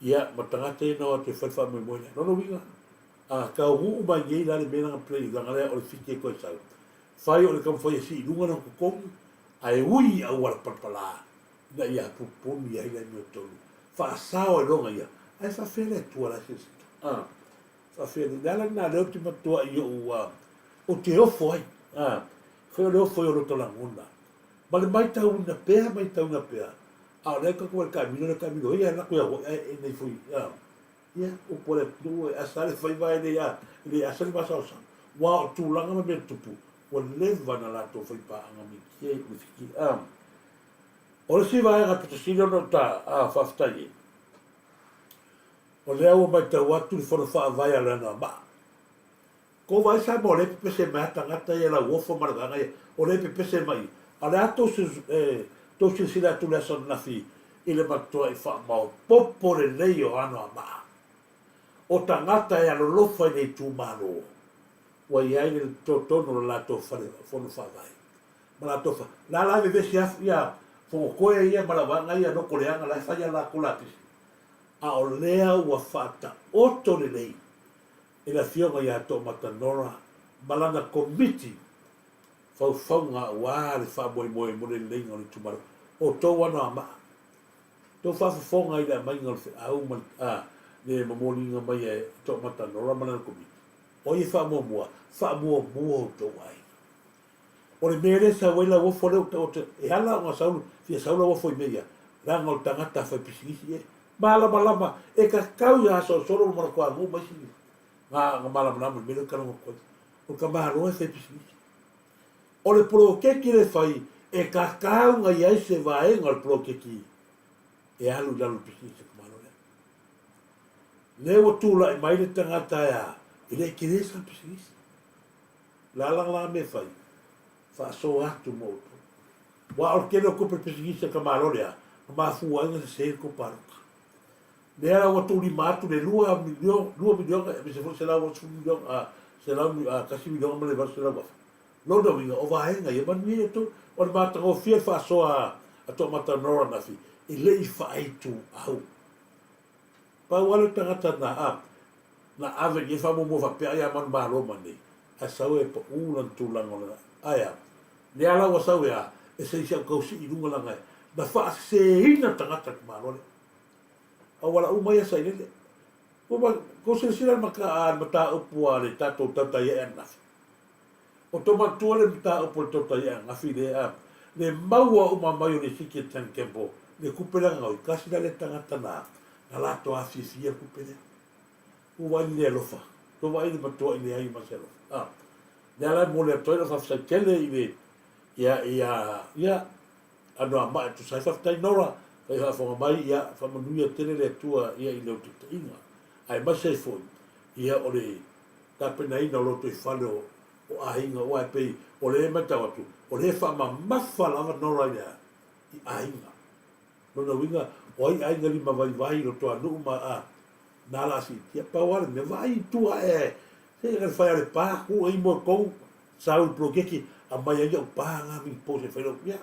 ia ma tagata ia na o atu e fai le faamoemoe lea. Lona uiga, A taunuu mai nei la le mea lena na play leaga lea o le fiti e toe sau. Fai o le taumafai e sii i luga lona totogi ae ui i auala palapala ina ia pupuni ai le amiotonu. Faasao ai loa ia, ae faafefea le Atua la e silasila? A, faafefea le, le ala lena lea ou te matuai i ou, a, ou te ofo ai, a, fai o le ofo ia o lota lagona. Ma le maitauina pea, maitauina pea, a o lea tatou vaai i le taamilo, le taamilo ia e alu atu ia hoi, ae e nei foi, a, ia, upu a le atunuu e asa le faiva e le, a, e le asa le masaosao. Ua o tulaga ma mea tutupu, ua leva na latou faipaaga miti ai o le fiti, a. O le isi vaega pito sili ona ou ta, a, faafetai ai, o lea ua matau atu le fono faavae a Leanoamaa. Kou vaai Samoa o lea e pepese mai a tagata ia Lauofo ma le vaega ia, o lea e pepese mai, a o le a tou, e, tou silasila atu i le aso ananafi i le matuai faamaopoopo lelei o Anoamaa. O tagata e alolofa i le itumalo, ua i ai le totonu o le latou fale fono faavae. Ma latou fa, la la e vevesi afu ia Fogotoe ia ma Lauvaega ia loto leaga la e fai a latou lapisi. A o lea ua faataoto lelei e le Afioga ia Toomata Nora ma lana Komiti faufauga aua le faamoemoe mo le leleiga o le itumalo. O outou Anoamaa, tou faafofoga i le aumaiga o le feau ma le momoliga mai e Toomata Nora ma lana Komiti, o ai e faamuamua? Faamuamua outou aiga. O le mea lea e sau ai Lauofo lea ua taoto, e ala ona sau, fia sau Lauofo i mea ia, leaga o le tagata fai pisinisi e malamalama, e tatau ia solosolo ma Malatoanuu ma isi na malamalama i le mea lea ou te talanoa atu ai. O le tamaloa e fai pisinisi. O le poloketi lea e fai, e tatau ona i ai se vaega o le poloketi e alu i lalo o le pisinisi a le tamaloa lea. Lea ua tulai mai le tagata e a, e le tele sana pisinisi. Le a la mea e fai? Faasoa atu mo outou. Aua o le tele o tupe pisinisi a tamaloa lea, na mafua ai ona sese le tou palota. Lea la ua tuulima atu le 2 miliona aemaise foi 180 miliona, 1 miliona ma le 800,000. Lona uiga, o vaega ia manuia outou. O le matagofie le faasoa a Toomata Nora Nafi, e le i faaituau. Pau lava le tagata na a, na ave i ai faamuamua faapea ai a manumalo ma nei, ae sau e pau lana tulaga o lana, ae a? Lea la ua sau e a, e se i si au tausii i luga lana e, na faaseseina tagata i le Malo lea. Auala uma ia sa i lele. Ua tou silasila i le mataupu a le tatou tautai ae ananafi. O tou manatua le mataupu a le tautai ae ananafi lea a, le maua uma mai o le siki e Tan Campbell le tupe lea na gaoi, tasi la lea tagata na, na latou afiafia le tupe lea. Ua vaai le le alofa, ua vaai le matuai leai ma se alofa. A, lea la e momoli atu ai lau faafetai tele i le, ia, ia, ia, Anoamaa e tusa ai. Faafetai Nora, fai faafofoga mai, ia, faamanuia tele le Atua, ia, i lau taitaiga. Aemaise ai foi, ia, o le tapenaina o lotoifale o, o aiga, aua e pei o lea e matau atu, o lea e faamamafa lava Nora i le a? I aiga. Lona uiga, o ai aiga limavaivai i Rotoanuu ma a, na la siitia. Pau lava le mea, vaai i tua ae, se i fai a le pa, ku ai mo tou, sau i le poloketi, aumai ai au pa na mini post e fai lau, ia,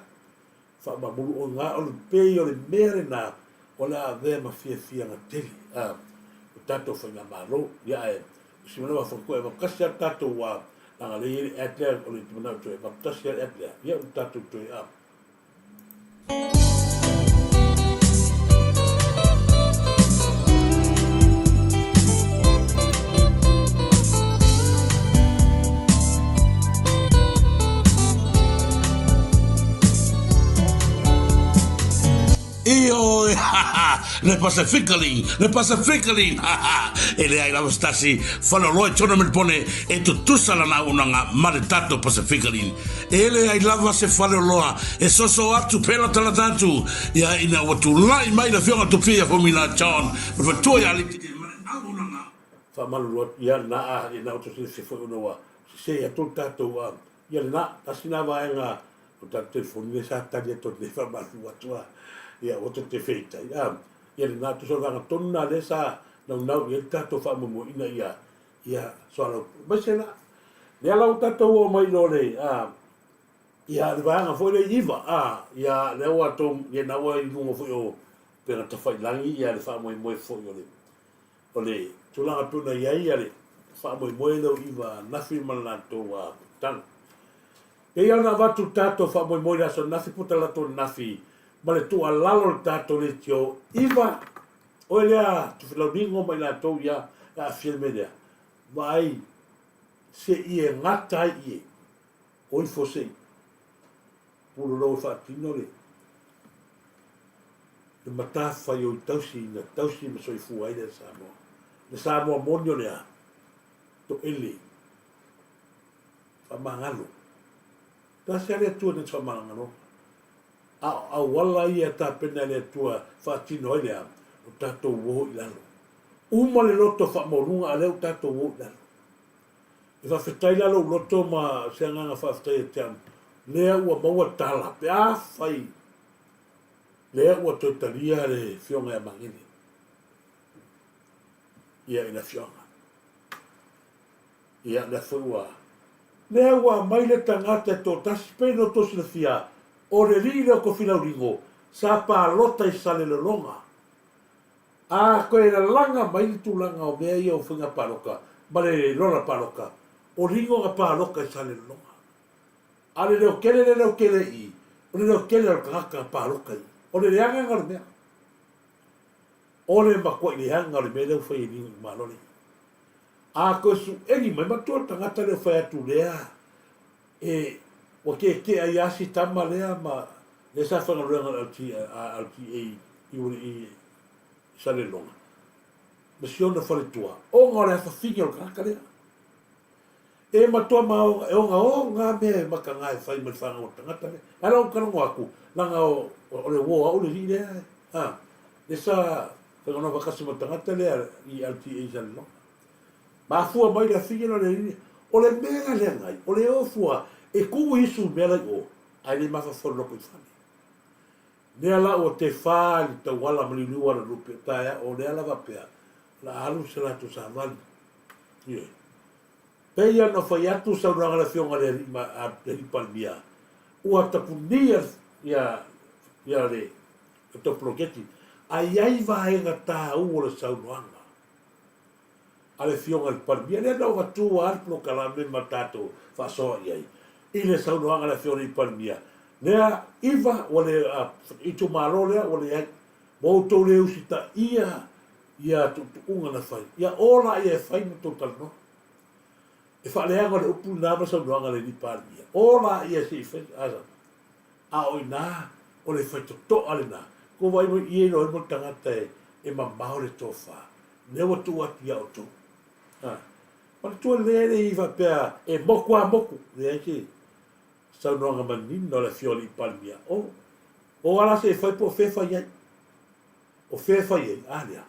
faamamulu oe na, o le pei o le mea lena, o le a avea ma fiafiaga tele, a, o tatou faigamalo, ia ae, o si manawa whakakoe, e tasi a tatou a, leaga lea i ai le ad lea, o le manao toe, e tasi a le ad lea, ia o le tatou toe a. Ioe, ha ha, le Pacifically, le Pacifically, ha ha, e leai lava se tasi faleoloa i Tournament Pone e tutusa lana auaunaga ma le tatou Pacifically. E leai lava se faleoloa e soso atu pelatalata atu ia ina ua tulai mai le Afioga Tupia ia Fomina John ma le faletua ia Aliti ma le auaunaga. Faamalulu atu ia lena a lena ua tosilefia foi ona ua sese atu le tatou a ia lena tasi lena vaega o tatou telefoni lea sa tali atu nei faamalulu atu a ia ua te feitai a ia lena tusa o le vaega tonu lena lea sa naunau i ai le tatou faamoemoe ina ia ia soalaupule aemaise la lea la ua tatou oo mai loa le a ia le vaega foi lea i iva a ia lea ua tou ia na ua i luga foi o upega tafailagi ia le faamoemoe foi o le o le tulaga pei ona i ai ia le faamoemoe lea o Iva ananafi ma le latou tatalo. Pei ona avatu le tatou faamoemoe i le aso ananafi po o talaatu ananafi ma le tuualalo i le tatou leitio Iva, oe lea Tofilau ma i latou ia e aafia i le mea lea, vaai se i e gata ai ie, o ifo se i pulolou e faatino le le matafaioi tausi na tausi ma soifua ai le Samoa. Le Samoa moni o le a? Toele. Faamagalo. Tasi lava le Atua na te faamagalo. A o auala ia e tapena e le Atua e faatino ai le a? O tatou o i lalo. Uma le loto faamaualuga a lea ua tatou o i lalo. E faafetai la lou loto ma se agaga faafetai ia te au, lea ua maua tala pe afai lea ua toe talia le Afioga ia Magele ia i le afioaga. Ia lea foi ua lea ua aumai le tagata e toatasi pei ona outou silafia o le alii lea o Kofilauligo sa palota i Salelologa. A toe lalaga mai le tulaga o mea ia o faiga palota ma le lola palota, o Ligo na palota i Salelologa. A o le leotele le leotele i i, o le leotele o le tagata na palota i i. O le leaga lena o le mea. O le matuai leaga o le mea lea ua fai e Ligo i Malo nei. A toe sueli mai, matua le tagata lea ua fai atu lea, e, ua tietie ai lava si tama lea ma lea sa faigaluega i le LTA i Salelologa ma si ona faletua, ona o le afafine o le tagata lea. E matua ma e ogaoga lava mea e mataga e fai ma le fanau a le tagata lea. Ae la ou talanoa atu, leaga o, o le uo a au le alii lea, a, lea sa faigaluega faatasi ma le tagata lea i LTA i Salelologa. Mafua mai le afine la le O le mea la lea ngai, o le o fua e tuu isu i mea la i o, ae le mafaufau i le lotoifale. Lea la ua tefa i le tauala ma liuliu ala lupe o taeao, o lea lava pea, o le a alu se latou savali. Ioe. Pei ona fai atu saunoaga a le Afioga i le Alii, le Alii Palemia, ua tapunia ia, ia le, le tou poloketi, ae i ai vaega taua o le saunoaga. a le Afioga i le Palemia, lea na ou avatua lava le polokalame ma tatou faasoa i ai i le saunoaga a le Afioga i le Palemia, lea iva ua le itumalo lea ua leai, ua outou le usitaia ia tuutuuga na fai, ia o laia e fai ma outou talanoa. E faaleaga le upu lena ma le saunoaga a le Alii Palemia, o laia se i fai, a o i ina o le faitotoa lena, tou vaai mai i e iloa ai mo le tagata e mamao le tofa. Lea ua tuu atu ia outou. A, manatua lelei ai le i faapea e moku a moku, leai se saunoaga manino a le Afioga i le Palemia. O, o ala se e fai po o fea e fai ai. O fea e fai ai? A lea.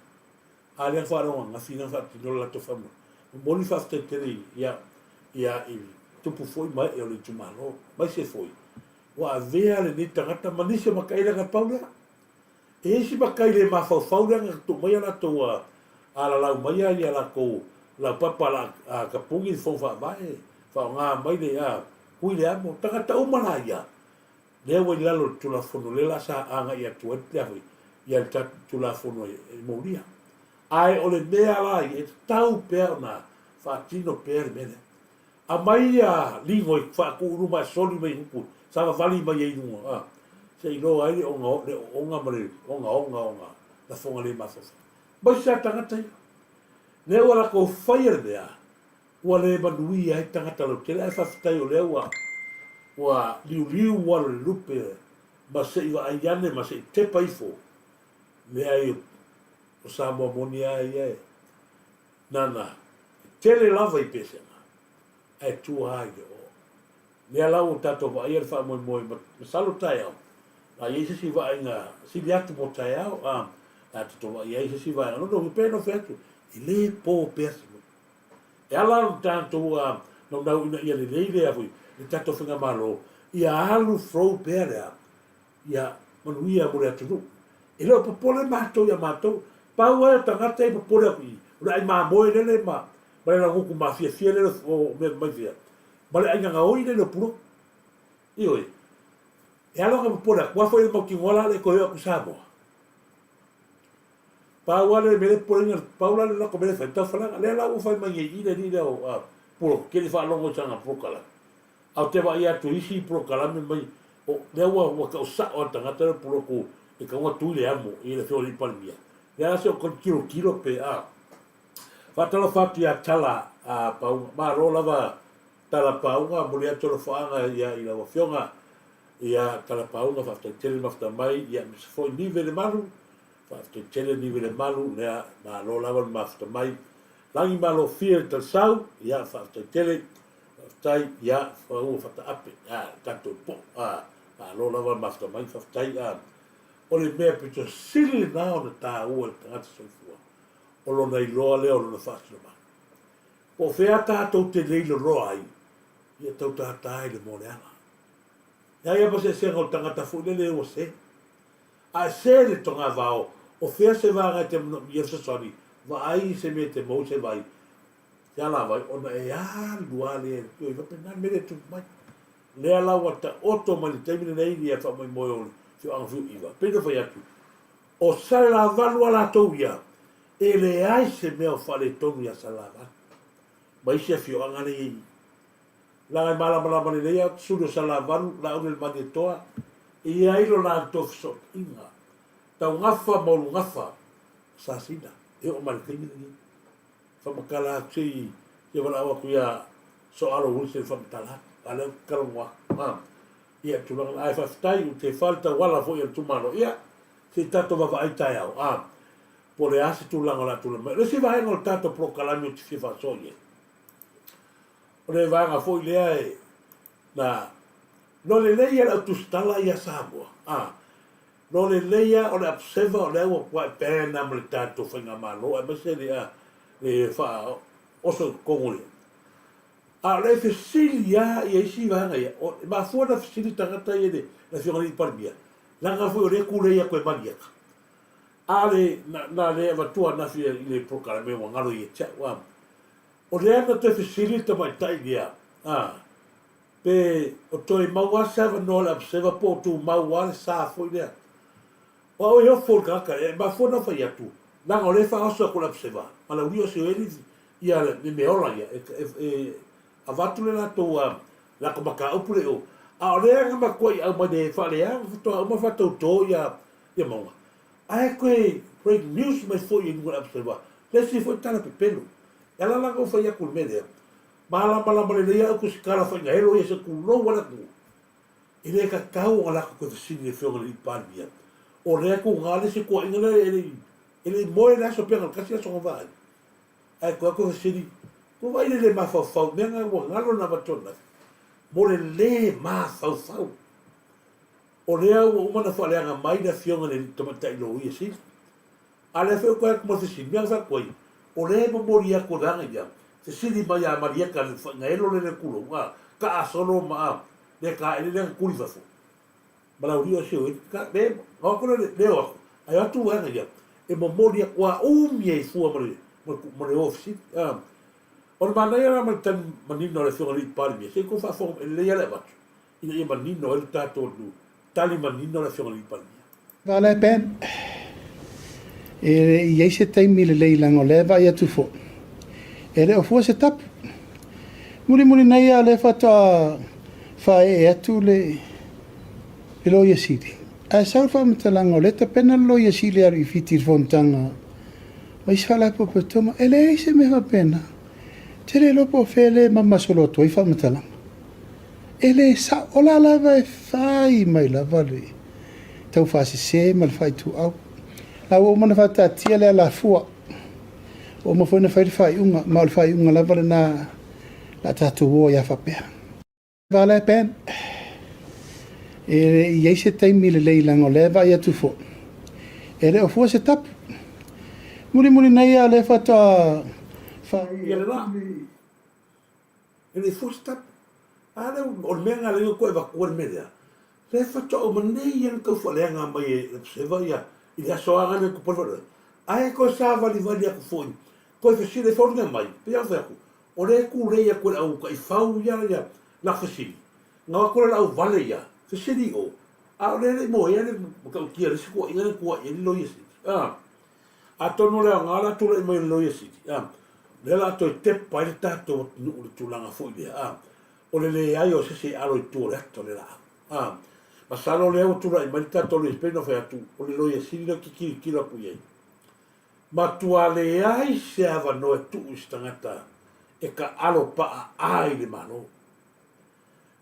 A lea na faalogo ananafi na faatino le latou faamoemoe. Momoli le faafetai tele ia, ia i tupu foi ma ee o le itumalo. Aemaise foi, ua avea lenei tagata ma nisi o matai leaga pau lea. E i ai si matai le mafaufau lea na tuu mai a latou alalau mai a ia latou laupapa la a tapuni le fono faavae faaaoga mai le a kui le amo tagata uma la ia lea ua i lalo o le tulafono lea la sa agai atu ai lea foi ia le tatou tulafono e molia ae o le mea la ia e tatau pea ona faatino pea le mea lea Aumai ia ligo e faatuu i luma e soli mai upu savavali mai ai i luga a se i iloa ai le oga le ooga ma le ogaoga o nga lafoga le mafaufau. Mai se a tagata ia. Lea ua latou faia le mea ua le manuia ai tagata lautele ae faafetai o lea ua ua liuliu alo le lupe ma se i vaai ane ma se i tepa ifo leai o Samoa moni a ia e Nana, e tele lava i pesega, ae tua lava i le oo. Lea la ua tatou vaaia le faamoemoe, masalo taeao, a i ai se isi vaaiga sili atu mo taeao, a, a tatou vaai ai se isi vaega, lona uiga, pei ona fai atu, e le po pea se nuu. E ala ona tatou naunau ina ia lelei le, le tatou faigamalo, ia alu flow pea le a, Ia manuia mo le atunuu. E le o popole matou ia matou. Pau ai o tagata ia e popole atu i i, o le ai mamoe lele ma ma le laugutu mafiafia lele o mea mai fea, ma le ai gagaoi lele o Pulotu. Ioe. E ala ona popole atu, aua foi e le mautinoa la le toe oo atu i Samoa. Pau lava lea o le mea lea e popoleina, pau la le lako mea lea e fai, taufalaga. Lea la ua fai mai nei i i le alii lea o Puloku, ke le faalogo i sana polokalame. Ae ou te vaai atu i isi polokalame mai, o lea ua ua tau sao lava le tagata lea o Puloku e tatau ona tui le amo i le afioga i le Palemia. Lea la se i ou tilotilo pe a. Faatalofa atu ia Tala a Pauga. Malo lava Tala Pauga, momoli atu alofaaga ia i lau afioga ia Tala Pauga, faafetai tele le mafuta mai, ia aemaise foi Nive Lemalu, faafetai tele Nive Lemalu, lea malo lava le mafuta mai. Lagi Malofie le Talsau, ia faafetai tele, faafetai ia ua fataape a le tatou po, a malo lava le mafuta mai, faafetai a. O le mea pito sili lena ona taua i le tagata soifua, o lona iloa lea o lona faasinomaga. Po o fea tatou te leiloloa ai, ia tau tātā i le moleaga. Leai lava se eseesega o le tagata foi lele ua se. A e se le togavao, o fea se vaega e te manaomia fesoasoani, vaai i se mea e te maua i se vai, se alavai, ona e alu lava lea i le faapena le mea lea e tupu mai. Lea la ua taoto mai le taimi lenei ia faamoemoe o le afioaga Fiu Iva. Pei ona fai atu, o Salelavalu a latou ia, E leai se mea o faaletonu iā Salelavalu ma isi afioaga lea i ai. Leaga e malamalama lelei au, suli o Salelavalu, Laauli o le Malietoa, e i ai lo latou fesootaiga taugafa ma ulugafa ma Sasina e oo mai le taimi lenei. Faamatala atu se i fia valaau atu iā Soalo Wilson e faamatala atu, a o lea ou te talanoa atu. A, ia, tulaga na. Ae faafetai, ou te fa le tauala foi a le itumalo. Ia, se i tatou vaavaai taeao, a. Po o le a se tulaga o le a tulai mai. O le isi vaega o le tatou polokalame ou te fia faasoa i ai, o le vaega foi lea e na no lelei lava le au tusitala ia Samoa, a no lelei lava o le observer o lea ua matuai ban lava ma le tatou faigamalo aemaise le a le faaoso i totonu o le A o le fesili lava ia isi vaega ia, e mafua ona fesili tagata ia i le Afioga i le Palemia, leaga foi o lea e tulei atu e Maliega. A le, na, na le avatua ananafi i le polokalame ua galo ia te au, a. O lea na toe fesili le tamaitai lea, a, pe o toe maua lava se avanoa o le Observer po o tumau lava le sa foi lea. O au e ofo i le tagata lea, e mafua ona fai atu, leaga o lea e faaoso atu e le Observer, ma le aulia o Sioeli ia le meaola ia, e, e, e avatu le latou, a, latou mataupu lea i o. A o lea na matuai aumai le faaleaga faatoa uma faatauto ia, ia mauga. Ae toe break news mai foi i luga o le Observer le isi foi tala pepelo. E ala la ona ou fai atu i le mea lea, malamalama lelei au tusitala faigaelo ia se tulou a le atunuu. E le tatau ona latou toe fesili i le afioga i le alii Palemia, o lea e tuga le isi tuuaiga lea e le i e le i moe le aso pe na o le tasi aso na vaai. Ae toe atu fesili, ua vaai le le mafaufau i mea na ua galo na avatu ananafi mo le le mafaufau. O lea ua uma ona faaleaga mai le afioga i le Tamaitai Loia Sili. A o lea foi ua toe atu ma le fesili, mea na fai atu ai, o lea e momoli atu e vaega ia, fesili mai ia Malieta le faigaelo lea le tulou, a, taasolo ma a, le taele lea na tuli i fafo. Ma Laulii o Sioeli, ka, le, na o atu lea, le o atu, ae o atu vaega ia, e momoli atu, ua umi ai fua ma le, ma le, ma le o fesili. A, o le manaia la ma le tali manino a le afioga i le Palemia, se i tou faafofoga, e lelei lava le avatu. ina ia manino ai le tatou atunuu. Tali manino le Afioga i le Palemia. Vale Ben, e le i i ai se taimi lelei leaga o lea e vaai atu foi, e le o fua se tapu. Mulimuli nei lava o lea faatoa faaee atu le Loia Sili, ae sau le faamatalaga o lea e tapena le Loia Sili e alu i Fiti i le fonotaga ma isi faalapotopotoga. E leai se mea faapena. Ou te le iloa po o fea lea e mama solo atu ai faamatalaga. E le sao. O la lava e fai mai lava le taufaasese ma le faaituau. La ua uma ona faataatia le alafua. Ua uma foi ona fai le faaiuga, ma o le faaiuga lava lena la a tatou o ai a faapea. Vale Ben, e le i ai se taimi lelei leaga o lea e vaai atu foi, e le o fua se tapu. Mulimuli nei lava o lea faatoa fai. Ia le la. E le fua se tapu. A lea, o le mea lena lea ua toe avatua le mea lea, lea faatoa uma nei lava ona tau faaleaga mai e le Observer ia i le aso lava lea na tupu ai le faalavelave. Ae toe savalivali atu foi, toe fesili e foliga mai, pei lava ona fai atu, o lea e tulei atu e le au taifau ia ia lana fesili, na o atu lea o le auvale ia, fesili i o, a o lea e le i moea le matautia i le isi tuuaiga lea na tuuai ai le Loia Sili. A. Atonu o le aoga o le a tulai mai o le Loia Sili, a, lea o le a toe tepa ai le tatou atunuu i le tulaga foi lea, a, o le leai o se isi e alo i tua o le ata o le laau. A, masalo o lea ua tulai mai le tatou Loia Sili, pei ona fai atu, o le Loia Sili lea ou te tilotilo atu i ai, matua leai se avanoa e tuu i se tagata e taalo paaa i le Malo.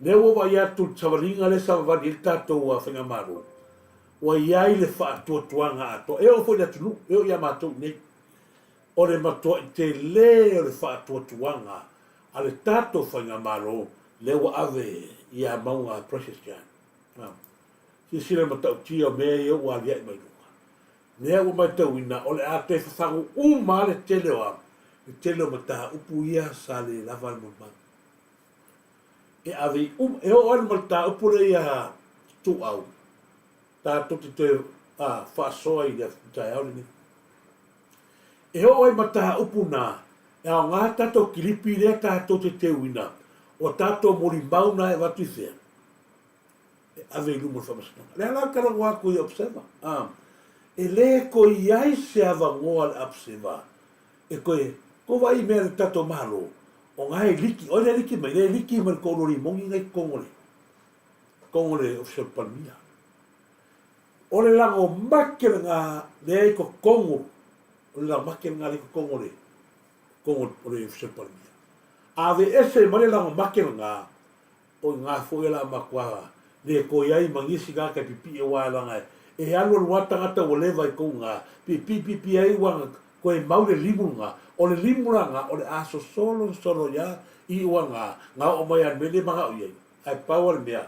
Lea ua vaai atu i le savaliga lea savavali ai le tatou Faigamalo, ua i ai le faatuatuaga atoa, e oo foi i le atunuu, e oo ia matou i inei. O le matuai tele o le faatuatuaga a le tatou Faigamalo lea ua ave ia Mauga Precious John. Silasila i le matautia o mea ia ua aliae mai luga. Lea ua matauina o le a toe fafagu uma lava le tele o le tele o mataupu ia sa le lava le molimau. E ave i uma, e oo ai le mataupu lea ia Ituau, tatou te toe faasoa i le taeao lenei. E oo ai mataupu na, e aoga tatou kilipi lea tatou te teuina, o tatou molimau na e avatu i fea? E ave i luma o le faamasinoga. O lea la ou te talanoa atu i Observer, e le toe i ai se avanoa a le Observer e toe tou vaai i mea a le tatou Malo, o na e liki, o ai lea e liki mai? Lea e liki mai le toalua limoni na i totonu o le, totonu o le Ofisa o le Palemia. O le lago make lena lea i totonu, o le lago make lena lea i totonu o le, totonu o le Ofisa o le Palemia. A aveese mai le lago make lena, O i ina foi o le a matua le toe ai ma nisi tagata e pipii aua leaga e alualu lava tagata ua leva i tou ina piipii piipii ai ua toe mau le limu lena. O le limu la lena o le a sosolo sosolo ai lava i ua na na oo mai lava i le mea lea e manao i ai. Ae pau lava le mea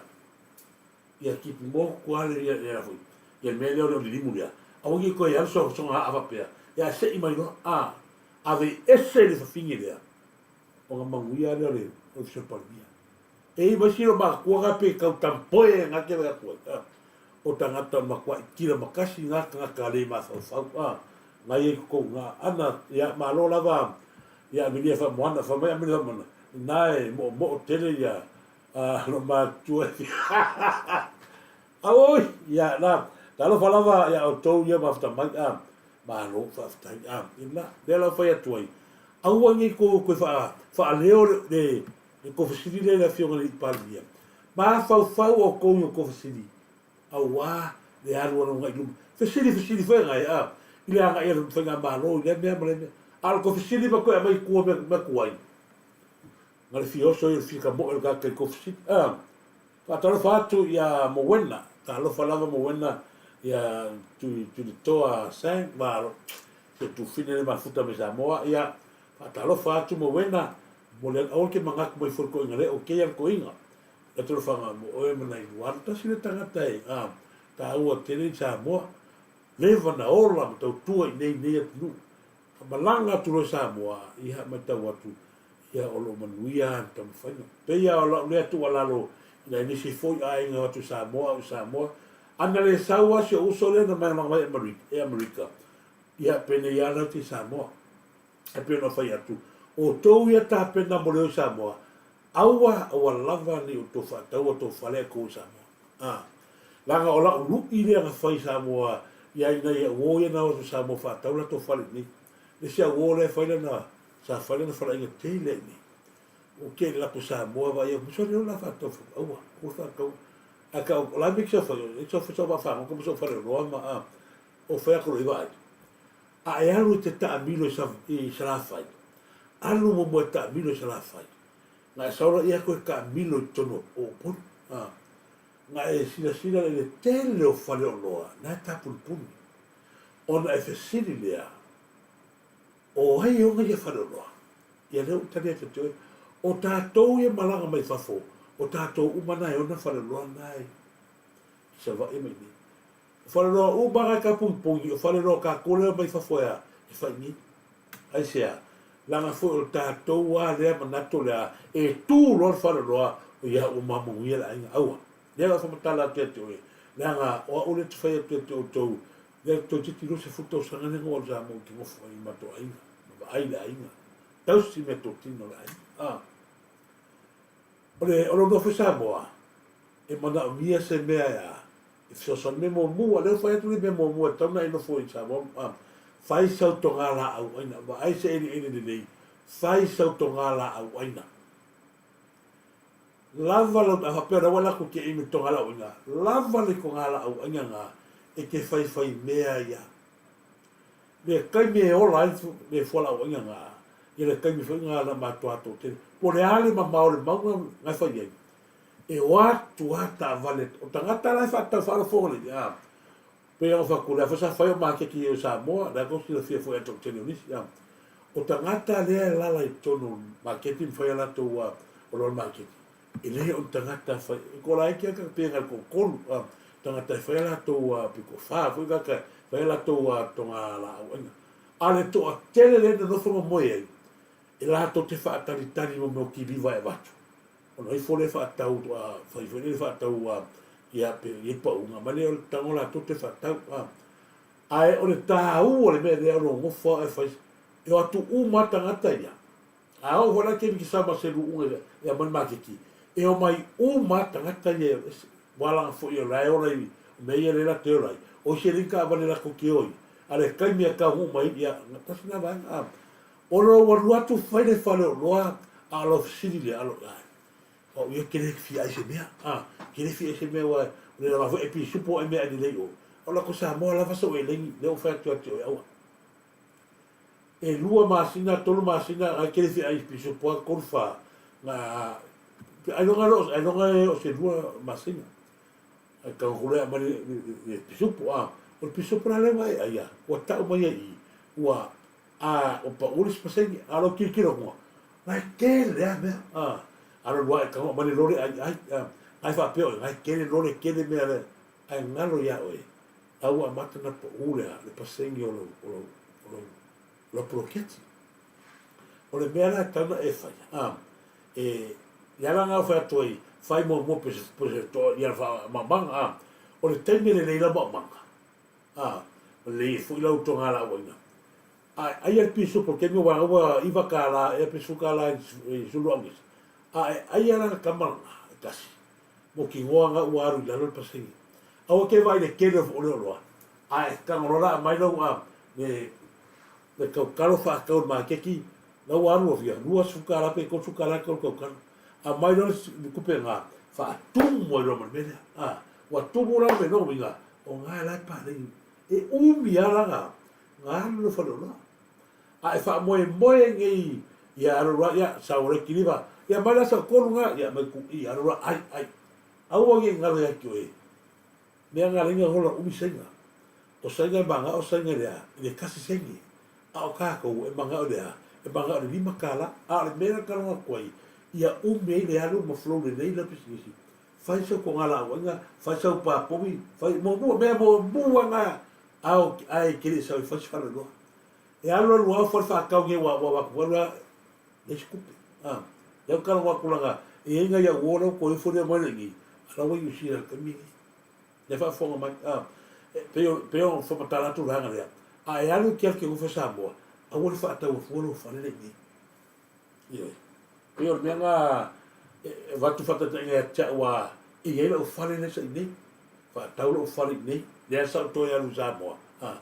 ia tipu motu lava le ia foi ia le mea lea o le limu lea aua ne i toe alu sona aa faapea ia sei mai loa a aveese le fafine lea ona manuia lea o le Ofisa o le Palemia. E i mai silo matutua na pe tau tampoe na te atu ai. A, o tagata o matua i tila makasi na tagata le mafaufau. A, na i ai kou na ana ia malo lava ia Amelia Faamoana fa mai Amelia Faamoana na e mo mo tele ia a lo matua. Auoi, ia na, talofa lava ia outou ia mafuta mai, a, malo, faafetai, a, ina, lea la fai atu ai, aua nei kou koe wha, whaaleo le, le, le kofesili lea i le afioga i le Palemia. Mafaufau outou i o kofesili, auā le alu alu agai i luma. Fesili, fesili foi agai, a, i le agai a le faigamalo i lea mea ma lea mea. A o le kofesili ma toe aumai i tua mea, mea tuai. Na le fia oso ia le fia kamoe o le tagata i kofesili, a. Faatalofa atu ia Mowena, talofa lava Mowena ia Tulitoa Sang ma si o tufine le mafuta mai Samoa ia faatalofa atu Mowena mo le aua ke manatu mai foi koinga le o ke al koinga le talofaga mo oe ma nai lualu tasi le tagata e a taua tele i Samoa leva na ola ma tautua i nei nei atunuu Malaga atu loa i Samoa, ia matau atu, ia o lo o manuia lava le taumafaiga. Pei lava o lau lea tuualalo i nai nisi foi aiga o atu i Samoa, au i Samoa, ana le sau lava si ou uso lea na malaga mai e Amerika, ia penei lava latou i Samoa. Ae pei ona fai atu, o outou ia tapena mo le o i Samoa, Aua, aua lava ne i outou faataua tou fale ae tou i Samoa. A. Leaga o lau lui lea na fai i Samoa ia ina ia uo ia na o atu i Samoa faatau latou fale i inei. Le isi au uo lea e fai lana, sa fai lana faleaiga tele i inei. Ua kele latou i Samoa vaai atu, sole o la faatau fale, aua, aua faatau. Ae ka, o la e mea ki fai, e ki fai sau vaafagota ma sau faleoloa ma, a, o fai atu loa i vaai. A e alu e te taamilo i Salafai, alu muamua e taamilo i Salafai, Na e sau laia koe taamilo i totonu o Upolu, a, na e silasila i le tele o faleoloa na e tapunipuni, ona e fesili lea, O ai e ona ia faleoloa? Ia lea ua tali atu ia te oe, O tatou ia malaga mai fafo, o tatou uma na e ona faleoloa na e i Savaii ma i inei. O faleoloa uma na e tapunipuni, o faleoloa a tatou lea e omai fafo e a? E fai i inei. Aisea? Leaga foi o le tatou lava lea manatu o le a e tu loa le faleoloa, ia ua mamuia le aiga. Aua. Lea o le a faamatala atu ia te oe, leaga o au lea ou te fai atu ia te outou, lea toeitiiti 20 tausaga lea na ou alu i Samoa ou te nofo ai i matou aiga, ma vaai le aiga, tausi meatotino a le aiga. A. O le, o lou nofo i Samoa, e manaomia se mea e a? E fesoasoani. Mea muamua, lea ua fai atu le mea muamua e tatau ona e nofo i Samoa, a. Fai sau togā laau aina, vaai se eleele lelei, fai sau togā laau aina. Lava lau, a faapea o lea ua latou te imi i le togā laau aina, lava le togā laau aina na e te faifai mea ai a. Le taimi e ola ai le fualaau aina na, ia le taimi foi na na matoa toatele. Po o le a le mamao o le mauga na e fai ai, e o atu lava taavale, o tagata la e faatau faalofoga nei, a, Pei ona fai atu, o lea foi sa fai o maketi i Samoa, lea tou silafia foi ia te tele o nisi. O tagata lea e lala i totonu o maketi ma fai a latou oloa i le maketi, e le o ni tagata fai, e toa laiti lava pei na o le toatolu tagata e fai a latou pitofa foi tagata e fai a latou toga laau aina. A o le toatele lea e nonofo ma moe ai, e latou te faatalitali i mea o kiliva e avatu. Ona ifo lea faatau fai foi lele faatau ia pe i ai pauga ma le o le tago latou te faatau a. Ae o le taua o le mea lea o lo nofo a e fai e o atu uma tagata ia. A oo foi la taimi ke sau ma se luuga e aumai le maketi, e omai uma tagata ia ua alaga foi o la e ola i mea ia lea latou te ola ai. O isi e leai ni taavale latou te o ai, a o le taimi e taunuu mai ai, ia tasi lena vaega a. O lou alu atu fai le fale oloa a o lau fesili lea, alo ae, o au ia ke le fia ai se mea, a, ke le fia ai se mea aua o le lava foi e pisupo ai meaai lelei i o. O la ko Samoa lava sou elegi lea ua fai atu ia te oe aua. Elua masina, tolu masina ae ke le fia ai pisupo a tolu fa, na, ailoga lo, ailoga e o se lua masina. Ae tau atu lea aumai le pisupo, a, o le pisupo la lea ua e ai a, ua tau mai ai i i, ua A o pau le isi pasene, a o lau tilotilo atu, na e tele lava mea, a. A alu ae tago aumai le lole ai ai, a. Ae faapea oe, na e tele lole, tele mea lea, ae galo ia oe, la ua amata ona pau le a, le pasene o lou, o lou, o lou, o lau poloketi. O le mea la e tatau ona e fai, a, e, le ala lena e fai atu ai, fai muamua pese, pese toa ia faamaumauga, a. O le taimi e lelei lau maumaga, A, lelei ai foi lau togalaauaina. A e ai a le pisupo i le taimi aua ua $9 ea pe $10 i sulu augesi, a e ai a la le tama lena e tasi, mautinoa na ua alu i lalo le pasene. Aua e te vaai i le tele o le oloa, a e tago loa la aumai lau a le le tautalo faatau i le maketi, la ua alu fia, $20 pe $30 le tautalo. Aumai loa le tupe lena, faatumu ai loa ma le mea lea. A, ua tumu la le mea lona uiga, o na la e paleni. E umi lava la na, na alu le faleoloa. A e faamoemoe ai nei ia alu loa, ia sau loa kiliva, ia aumai la sau tolu na, ia aumai tu, ia alu loa ai, ai. Aua ne i galo ia te oe, mea na ala ai ona ola umi saina. O saina e manao saina i le a? I le tasi sene. A o tatou e manao i le a? E manao i le $5. A o le mea lea e talanoa atu ai, ia umi ai le alu ma flow lelei lau pisinisi. Fai sau togalaauaiga, fai sau papovi, fai, muamua, mea muamua na ao ae e te le i sau e fai se faleoloa. E alu alu ao fale faatau nei ua ua avatu alu a leai se tupe. A, lea ou talanoa atu leaga e i ai nai au uo lea ua toe ifo lea mai loa i inei, a la ua i Niu Sila i le taimi lenei. Lea e faafofoga mai, a, e pei o, pei ona faamatala atu le vaega lea, a e alu e te alu e te nofo i Samoa, aua le faataua fua lou fale lea i inei. Ioe. Pei o le mea lena e avatu faataitaiga ia te au a e i ai lau fale lea sa i inei, faatau lou fale i inei, lea sa ou toe alu i Samoa, a,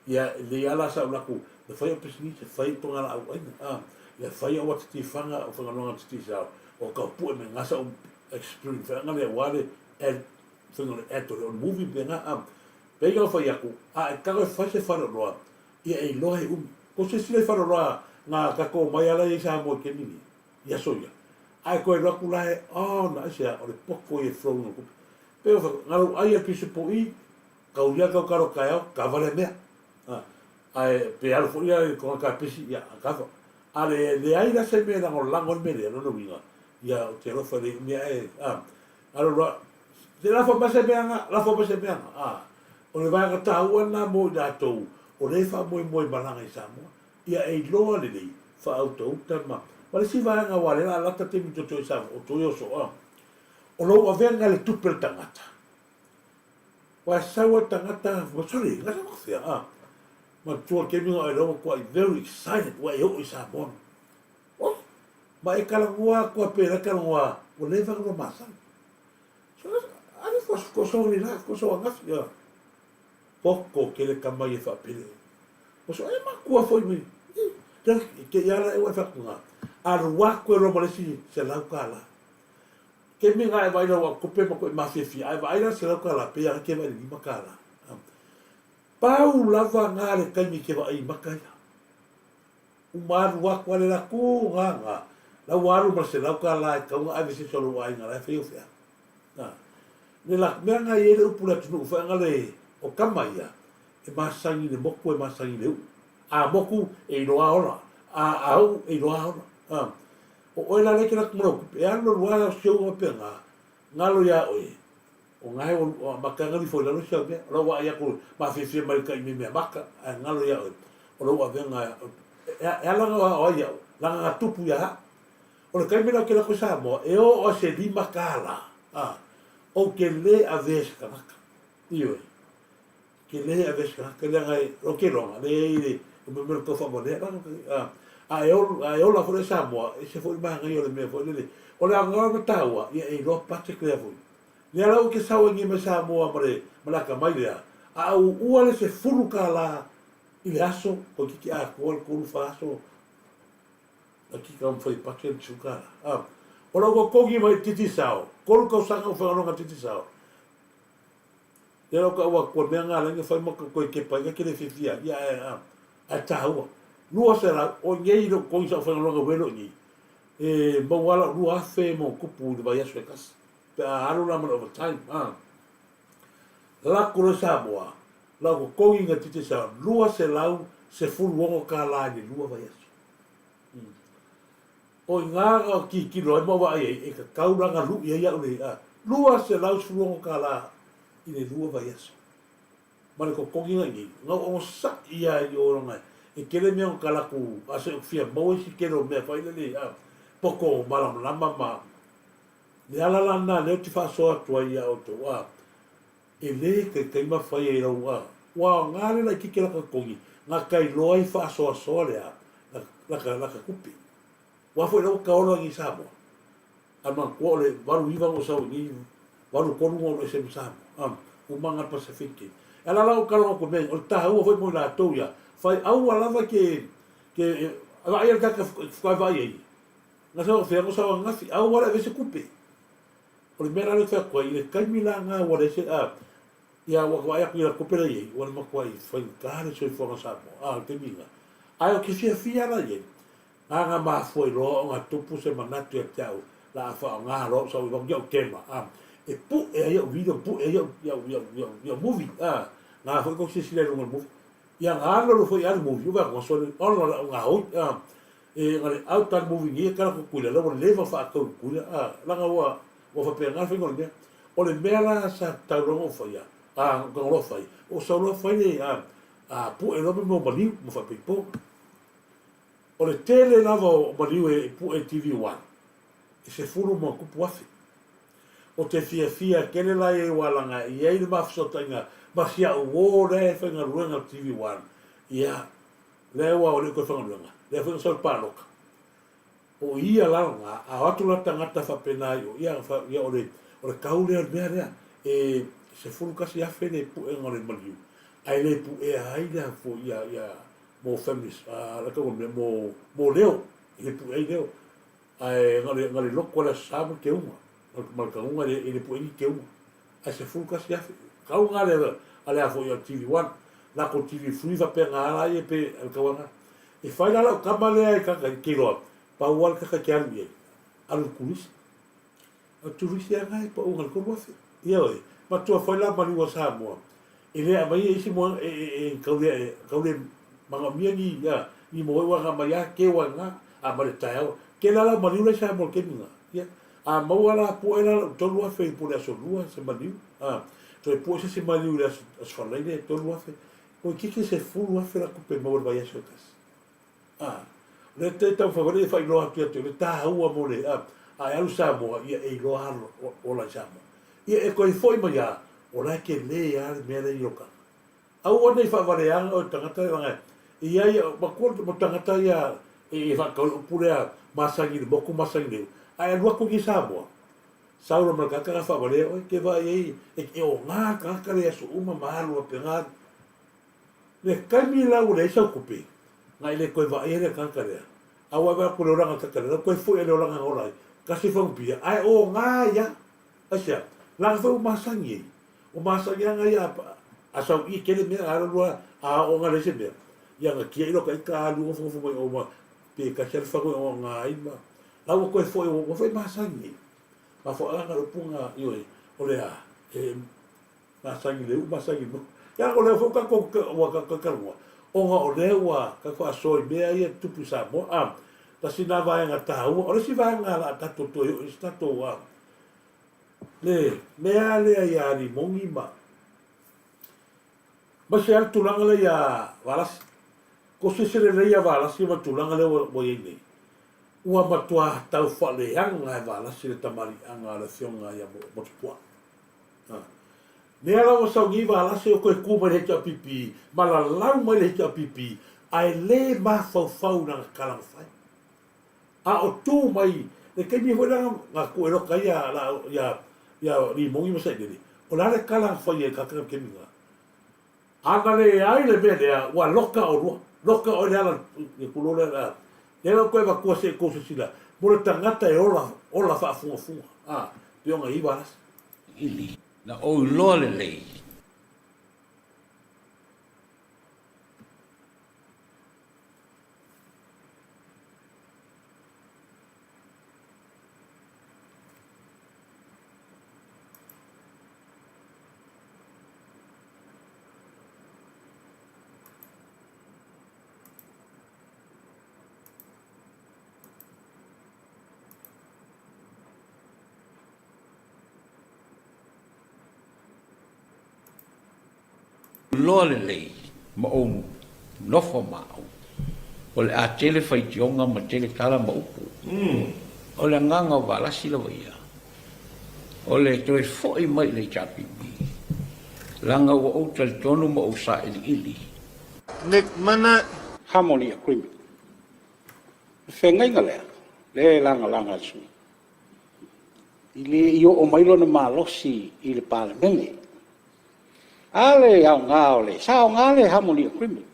ia e lelei lava la sa ou alu atu e fai au pisinisi, e fai au togalaau aina, a, ia fai au ata tifaga, au faigaluega titisao, o tau pue mai na sa ou experience faiga lea aua le ad, faiga o le ad o le movie mea na, a. Pei ona fai atu, a e tago e fai se faleoloa, Ia e iloa he umi. Ko se isi lea faleoloa na tatou omai ala ia i Samoa i taimi nei, i aso ia. Ae toe alu atu la e, oh na aisea, o le poto ia e flow ina tupe. Pei o fai, na lou ai a pisupo i, kau ia kau kalo taeao, kava lea mea. Ae pe alu foi ia i kona kapisi, ia, kava. A le leai la se mea e lagolago ai le mea lea, lona uiga, ia ou te alofa i le umi ae, a, alu loa, Se lafo mai se mea nga, lafo mai se mea nga. A, o le vaega taua lena mo i latou o lea e faamoemoe malaga i Samoa. Ia e iloa lelei, faautauta ma, ma le isi vaega aua o lea o le a lata taimi toe toe i Samoa, o toe oso, a. O lou avega i le tupe a le tagata. Aua e sau lava le tagata, ua sole, gata ko fea, a. Manatua le taimi na oe ua matuai very excited ua e oo i Samoa. Oi, ma e talanoa atu lava pei o la e talanoa, ua leva ona lua masani. Poto tele tama ia faapele. Ma so e makua foi mai. Te ke ia la e ua whakunga. Alu aku e roma le isi $100. Ke mi nga e vai lau kupe ma koe mafiafia. Ai vai la $100 pe ia ke vai le $5. Pau lava ngā le taimi ke vai maka ia. Uma alu aku ale la ku ngā ngā. Lau alu ma le $100 e kaunga ave se solo ai ngā la e whai o whea. Le la mea ngā i ele upu le atunuu whaenga le o kama ia. E masangi le moku e masangi le uu. A moku e iloa ola. A uu e iloa ola. O oe la le ke laku mau kupe. E alu alu a siau o pe ngā. Ngalo ia oe. O ngā o, o maka ngali foi lalo siau mea. O lau wa ia ku ma fiafia mai ka ime mea maka. A ngalo ia oe. O lau ave ngā. E, e ala ngā o ai au. Langa ngā tupu ia ha. O le taimi lea ou te lako i Samoa, e oo a se $5. A, ou te lē avea se tagata. Ioe. Ke lē avea se tagata, leaga e, o ke iloaga, leai le, o mea mea o le tau faavalea, lana, a, a e ol, a e ola foi le Samoa, ese foi le manaia o le mea foi lele. O le aoga ma taua, ia e iloa budget lea foi. Lea la ou te sau ai nei mai Samoa ma le, ma le atamai lea, a uua le $10 i le aso, toeitiiti atoa le tolu fa aso, Dakika ma fai pake le $10. A, o lau totogi mai Digicel, tolu tausaga o faigaluega Digicel. Lea lau tau atu o mea ngā laina fai ma koe kepa ai, ke le fiafia ai, ia ae, a, ae tāua. 200, o nei lou totogi sa o faigaluega welo i nei, e maua lau 2000 mo tupu i le vaiaso e tasi. Pe a alu la ma le overtime, a. Lako loa i Samoa, lau totogi na Digicel, $216 i le lua vaiaso. O i ngā o kikilo ai ma vaai ai, e tatau la na lu'i ai au le a $216 i le lua vaiaso. Ma le totogi na i nei, na ou onosa'i a i o langa e tele mea na talaku a se fia maua isi tele o mea fai lele a poto malamalama ma le ala la na lea ou te faasoa atu ai ia outou a E lē kaikai ma fai ai lau a. Ua aoga le laititi laka totogi, nga kailoa i faasoasoa le a, laka, laka tupe. Ua foi lau ka ola i Samoa. A manatua o le 89 na ou sau i nei, 83 na ou ese ma Samoa. A, uma nga Pacific. E ala la ou kaloga atu mea, o le taua foi mo i latou ia, fai aua lava ke, ke, e vaai a le tagata e faatoa vaai ai. Na sau fea, na sau ananafi, aua le ave se tupe. O le mea la lea ou te fai atu ai, i le taimi la lena ua leai se, a, ia ua vaai atu i la tupe la i ai, ua le matuai faigata le soifuaga o Samoa, a, o le taimi lena. Ae ou te fiafia la i ai, na ona mafua loa ona tupu se manatu ia te au, la a faaaoga loa au sau i vanu i au tema, a, e pue ai au video, pue ai au, au, au, au movie, a, na foi tou silasila i luga o le movie. Ia na alu alu foi lava le movie, ua vaai atu, sole, ola lau gaoi, a, E nga le au tali movie nei e kala ko kuila la ua leva whaatau i kuila a langa ua ua whapea nga whainga o le mea. O le mea la sa tau loa o whai a a nga loa whai o sa loa whai le a a pu e loa me mo maliu mo whapeipo. O le tele lava o maliu e pu e TV1 e se fulu mo kupu afe. O te fiafia kele la i ai walanga i ai le mafesootaiga ma si au o lea e whaingaluega TV1 ia Lea ua o le koe whangaluega, lea foi na sau pāloka. O ia la nga, a o atu la tagata faapena i o, ia, ia o le, o le kau lea o le mea lea, e 11,000 le puega o le maliu, ae le puea ai lea foi ia, ia, mo families, a, le kau o le mea, mo, mo leo, e le puea ai leo. Ae na le, na le loko le Aso Sa ma le keuga, ma le taguga e le, e le puea ni keuga. Ae 11,000. Kau nga le, a le a foi a le TV1, lako TV3 faapea nga ala ia pe a le tauaga. E fai la lau tama lea e kaka i ke iloa, pau lava le kaka e te alu i ai, alu i le turisi. O le turisi lava nga e pau nga le 3,000. Ioe, matua fai la maliu a Samoa, e le aumaia isi moega e, e, e tau le, tau le manaomia ni, a, ni moe ua aumai a keu ai nga, a ma le taeao. Tele lava lau maliu la i Samoa i le taimi nga. Ia, a maua la pu'e la lau 3,000 po o le aso lua se maliu, a, toe pu'e se isi maliu i le aso, aso Faraile e 3,000, toeitiiti 10,000 la tupe maua i le vaiaso e tasi. A, o lea te taumafai foi e faailoa atu ia te oe le taua mo le, a, a e alu i Samoa, ia e iloa lava ola i Samoa. Ia e toe foi mai lava, o la e tele lava le mea lea i lou tagata. Aua ne i faavaleaga oe tagata leaga e i ai, matua le tagata ia e faatau i le upu lea masani i le motu masani i le, a e alu atu nei i Samoa, sau loa ma le tagata lena faavalea oe, te vaai ai e oga le tagata lea i aso uma ma alu faapena. Le taimi la ua leai sau tupe, na i le toe vaaia le tagata lea, a ua vaai atu i le olaga o le tagata lea, la ua toe foi i le olaga na ola ai, tasi fanupia, ae oga ai a. Aisea? Leaga foi ua masani ai. Ua masani lava ia a sau i tele mea, a alu alu lava a oo ina leai se mea, ia na tiai loa ta ita alu nofonofo mai o ma pe tasi lava le fanu e ogaoga ai ma la ua toe foi ua foi masani ai. Mafuaaga na o le upu na, ioe, o le a, e Masani le uu masani le nuu. Ia o lea foi ua tatou ua tatou talanoa ona o lea ua tatou faasoa i mea ia e tutupu i Samoa. A, tasi lena vaega taua. O le isi vaega o le a tatou toe oo i ai se tatou a, le mea lea ia Rimoni ma aemaise lava le tulaga lea ia Valasi. Ko se ese lelei ia Valasi ma le tulaga lea ua i ai nei. Ua matua tau faaleaga e Valasi le tamaliiaga a le afioga ia Motupuaa. Mea la ua sau nei Valasi o toe tu mai le HRPP ma lalau mai le HRPP ae le mafaufau i lana tala na fai. A o tu mai le taimi foi lea na tuu e loka ai ia ia Rimoni ma Sailele, o le a le tala na fai e le tagata lena i le taimi lena? A na leai le mea lea ua loka oulua, loka oe Leala i le tulou lea lea la ua toe avatua se i tou silasila mo le tagata e ola ola faafugafuga a pei ona i ai Valasi. Ili. Na ou iloa lelei. Loa lelei ma ou nofo ma au, o le a tele faitioga ma tele tala ma upu. O le agaga o Valasi lava ia, o le toe foi mai i le HRPP, leaga ua ou talitonu ma ou sailiili. Nick Minute. Harmony Agreement. O le feagaiga lea, lea e lagalaga e le sui usufono, e le i oo mai lona malosi i le Palemene. A le aoga o le… sa aoga le Harmony Agreement.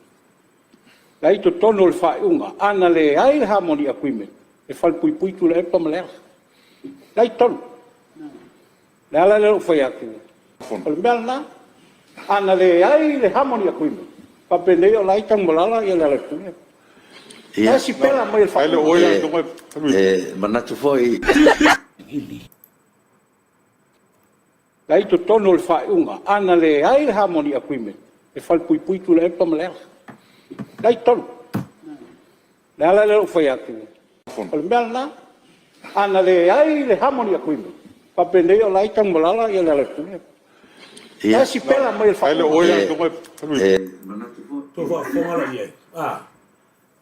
La e i totonu o le faaiuga, a na leai le Harmony Agreement, e falepuipui Tuilaepa ma Leala. La e i totonu. O le ala lea o lou fai atu, o le mea lena. A na leai le Harmony Agreement, faapenei o la e i Tanumalala Lealailepule. La e sipela mai e le faaiuga. E manatu foi. La e i totonu o le faaiuga, a na leai le Harmony Agreement, e falepuipui Tuilaepa ma Leala. La e i totonu. O le ala lea o lou fai atu, o le mea lena. A na leai le Harmony Agreement, faapenei o la e i Tanumalala Lealailepule. La e sipela mai e le faaiuga. Tou faafofoga la i ai. A,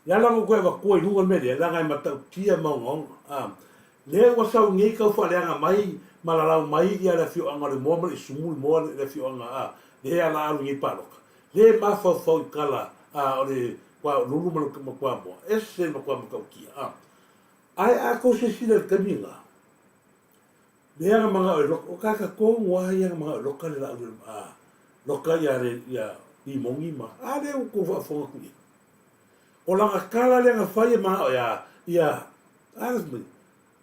le ala na ou toe avatua i luga le mea lea, leaga e matautia ma ogaoga. A, lea ua sau nei tau faaleaga mai ma lalau mai ia le afioaga o Lemoa ma le Isumu Lemoa le afioaga a, lea la alu nei palota. Lea e mafaufau i tala a o le Lulu ma le Kuamoa, ese le matua matautia. A, ae a tou silasila i le taimi lena, lea na manao e loka, o tagata tonu lava ia na manao e loka le laau a loka ia le ia Rimoni ma, a lea ua tou faafofoga atu i ai. O lana tala lea na fai e manao e a, ia, a le fai mai,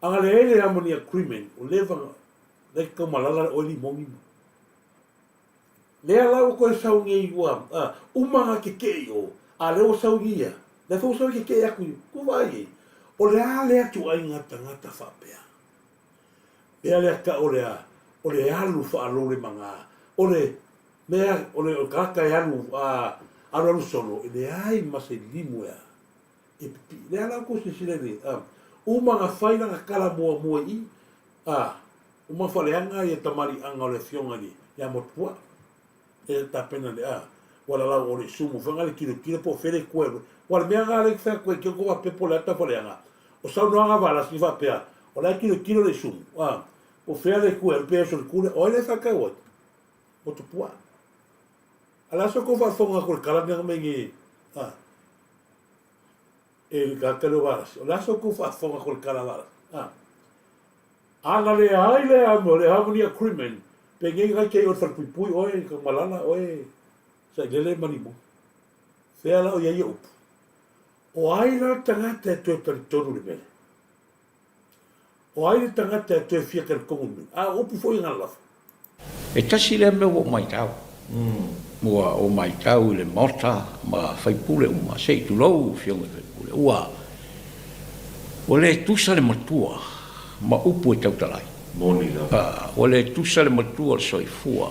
a na leai le Harmony Agreement, ua leva na, la e te tau malala oe Rimoni ma. Lea la ua toe sau nei ua uma na tetee i o, a lea ua sau nei ia, lea foi ua sau e tetee atu i o, vaai i ai, o le a lea ituaiga tagata faapea? Mea lea tau o le a, o le alu faalolemaga, o le mea, o le tagata e alu, a, alualu solo, e leai ma se limu e a, e pipii. Lea la ua outou silasila i le, a, uma na fai lana tala muamua i i, a, Uma faaleaga ia tamaliiaga o le afioga i le ia Motupuaa e tapena le a ua lalau o le isumu fai nga le tilotilo po o fea le kue ua le mea nga le fai atu ai ke ko faapea po o le a tau faaleaga o saunoaga a Valasi faapea o la e tilotilo le isumu a po o fea le kue pe oso le kule o ai le faatau ai Motupuaa a le aso kou faafofoga atu i le tala mea mai nei a e le tagata lea o Valasi o le aso kou faafofoga atu i le tala a Valasi a A na leai le amo le harmony agreement, penei nai kei o le falepuipui oe Tamalala oe Sailele ma Limoni. Fea la o i ai ia upu? O ai la le tagata e toe talitonu i le mea lea? O ai le tagata e toe fia talitonu i le mea lea? A o upu foi e galalafa. E tasi lea mea ua ou matau. Ua ou matau i le Maota ma faipule uma, se i tulou afioga i faipule, ua ua le tusa le matua ma upu e tautala ai. Moni lava. Ua le tusa le matua o le soifua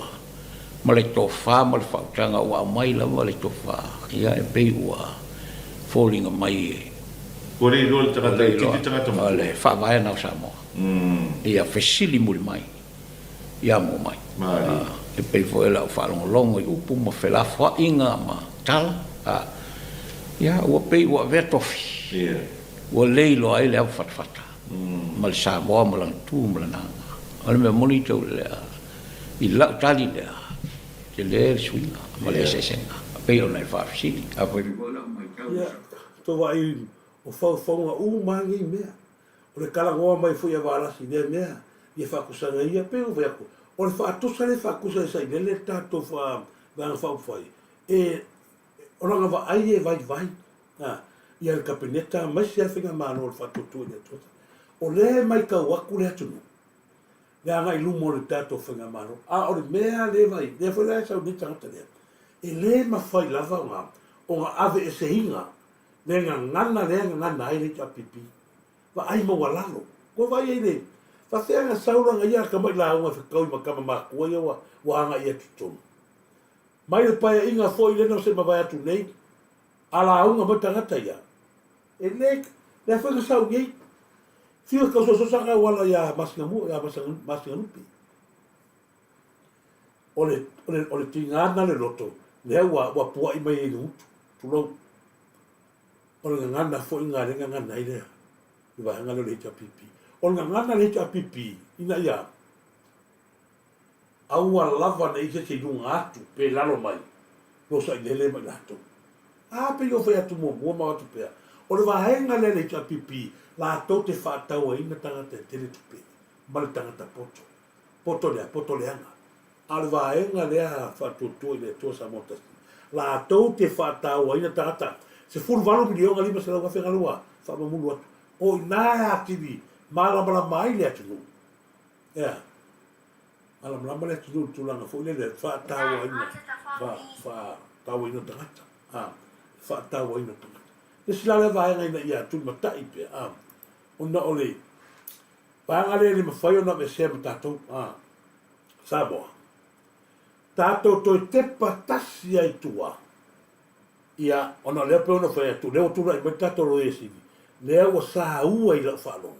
ma le tofa ma le faautaga, ua aumai lava le tofa, ia e pei ua foliga mai e Ua le iloa le tagata, e itiiti tagata matua. O le faavae lena o Samoa. Ia fesili muli mai. Ia mo mai. E pei foi o lau faalogologo i upu ma felafoaiga ma tala, ia, ua pei ua avea tofi, ua le iloa ai le avafatafata ma le Samoa ma lana tu ma lana aga. O le mea moni tau lea, i lau tali lea, tele le suiga ma le eseesega, pei ona e faafesili. Afai foi lau matau. Ia, tou vaai o faufauga uma lava nei mea. O le talanoa mai foi a Valasi i lea mea, ia faatusaga ia, pei ona fai atu, o le faatusa lea e faatusa e Sailele le tatou Vaega Faaupufai, e, o lana vaai e vaivai, a, ia le Kapeneta aemaise lava Faigamalo o le Faatuatua i le Atua. O lea e matau atu le atunuu, le agai i luma o le tatou Faigamalo, a o le mea lea e vaai, lea foi la e sau nei le tagata lea, e le mafai lava ona, ona aveeseina le gagana lea e gagana ai le HRPP. Vaai maualalo. Ua vaai ai le faafeaga na sau lana ia tamai lauga e fetaui ma tama matua ia ua ua agai atu i totonu. Mai le paeaiga foi lea na se mavae atu nei, a lauga mai tagata ia, e le, lea foi na sau nei, fiu e tau sososa ana auala ia Masingamua, ia Masingalupe. O le, o le, o le tiga na le loto, lea ua, ua puai mai ai i le gutu, tulou. O le gagana foi lena lea e gagana ai le vaega lea o le HRPP. O le gagana a le HRPP ina ia aua lava ne i se isi i luga atu pe lalo mai lo sailele ma i latou. A pei ona fai atu muamua ma avatu pea, o le vaega lea a le HRPP latou te faatauaina tagata e tele tupe ma le tagata poto. Poto lea, poto leaga. A o le vaega lea a Faatuatua i le Atua Samoa Tasi, latou te faatauaina tagata 18 miliona 500 afe galua faamamulu atu. O i ina e atili malamalama ai le atunuu. Ea. Malamalama le atunuu i le tulaga foi lele faatauaina, fa, faatauaina tagata. A, faatauaina tagata. Le isi la lea vaega ina ia tulimatai pea, a, ona o le vaega lea e le mafai ona aveesea ma tatou, a. Samoa. Tatou toe tepa tasi ai i tua, ia, ona o lea pei ona fai atu, o lea ua tulai mai le tatou Loia Sili, lea ua saua i lau faalogo,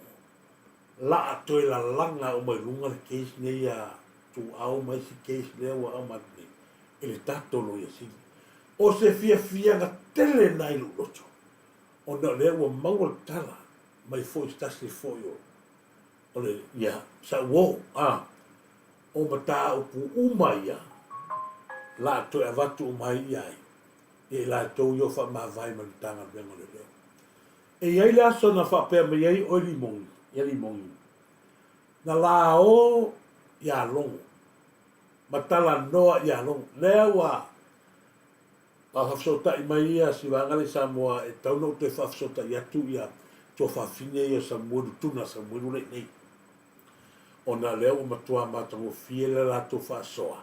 la'a toe lalaga uma i luga le case nei a Tuuau ma isi case lea ua aumai atu nei e le tatou Loia Sili. O se fiafiaga tele lena i lou loto, ona o lea ua maua le tala mai foi se tasi foi o O le, ia, sa uo, a, o mataupu uma ia, la a toe avatu uma ai ia ai, ia i latou ia o faamavae ma le Matagaluega o Leoleo. E i ai le aso na faapea mai ai oe Limogi, ia Limogi, na la o ia Logo, ma talanoa ia Logo, lea ua faafesootai mai ia si vaega lea i Samoa e tatau ona ou toe faafesootai atu ia tuafafine ia o Samuelu, tuna Samuelu lea i inei. Ona lea ua matua matagofie le latou faasoa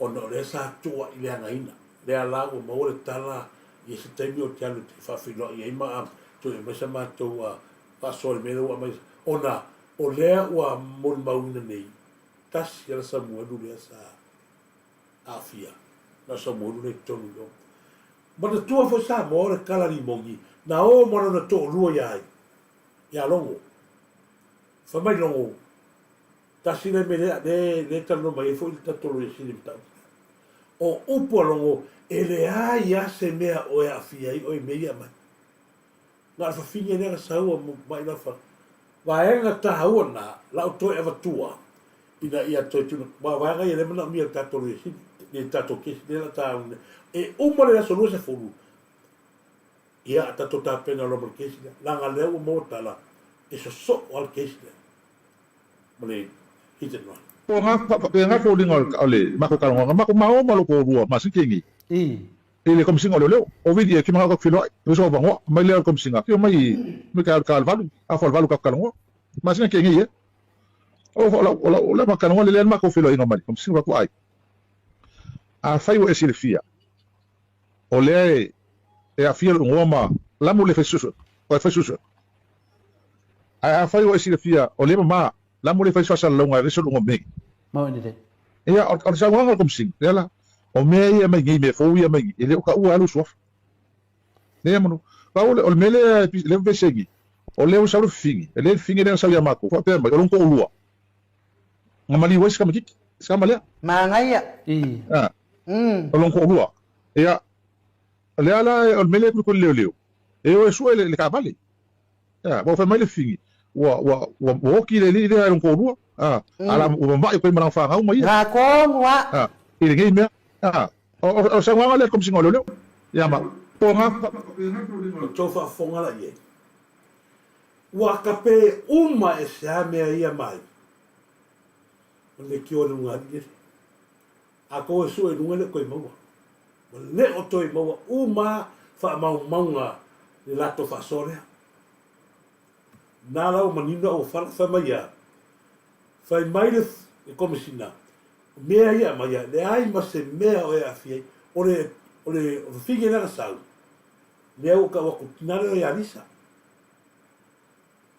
ona o lea sa tuuai leagaina. Lea la ua maua le tala i se taimi ou te alu ou te faafeiloai ai ma toe aumai sa matou faasoa i le mea lea ua aumai ona o lea ua molimauina nei tasi lava Samuelu lea sa aafia na o Samuelu lea i totonu i o. Manatua foi Samoa o le tala limogi na o ma lona toalua ia ai, ia Logo. Fai mai Logo, tasi lea mea lea, lea, lea talanoa mai ai foi le tatou Loia Sili i le mataupu lea. O upu a Logo, e leai lava se mea o e aafia ai oe i mea ia e aumai. Na o le fafine lea na sau a mai lau fa vaega taua na lau toe avatua ina ia toe tuna ma vaega ia lea manaomia le tatou loia sili le tatou kesi lea la ta e uma le aso 20 ia tatou tapena loa ma le kesi lea leaga lea ua maua tala e sosoo lava le kesi lea ma le hit and run. Ko nga, pe nga foliga o le matou talanoaga, matou maoma lo toalua ma Sikeni. I le Komesina o Leoleo, o Vili e fia manao tatou feiloai, e uso avanoa, aumai lea o le Komesina, afio mai i ka ka le valu, afa o le valu tatou talanoa. Masina ke nei e. O o lau o lau o lea ma talanoa lelei le matou feiloaiga ma le Komesina o vaai. Afai ua e silafia, o lea e e aafia lou igoa ma lamu le fai suesuega, o e fai suesuega. Ae afai ua e silafia o lea e mama, lamu le fai faasalalauga e aveese lou igoa mea nei. Ia, o le saunoaga a le Komesina, lea la, o mea ia e aumai nei, mea fou ia e aumai nei, e le o taua lava lou suafa. Lea manu, pau o le mea lea e vevese ai nei, o lea ua sau le fafine, e le le fafine lea na sau ia matou, faapea mai, o lona toalua, na maliu ai si tamaitiiti, si tama lea. Manaia. A, o lona toalua. Ia, o lea la, o le mea lea e kulikuli leoleo, e o e sue le taavale. Ea, ua fai mai le fafine, ua, ua, ua, ua oti le alii lea e lona toalua, a, a la, ua mama'i koe ma lana fanau ma ia. Nā tonu a. A, i lenei mea, a, o, o, o le saunoaga lea a le Komesina o Leoleo, ia ma, po ngā. O tou faafofoga la i ai. Ua kape uma e se a mea ia mai. O le kio le luga alii lele. A kou e sue i luga e le o toe maua. Ua le o toe maua uma faamaumauga le latou faasoa lea. Na la ua manino a ua fala, fai mai a, fai mai le Komesina, o mea ia e aumai a, leai ma se mea o e aafia ai, o le, o le fafine lea na sau, lea ua tau atu, tina lea ia Lisa.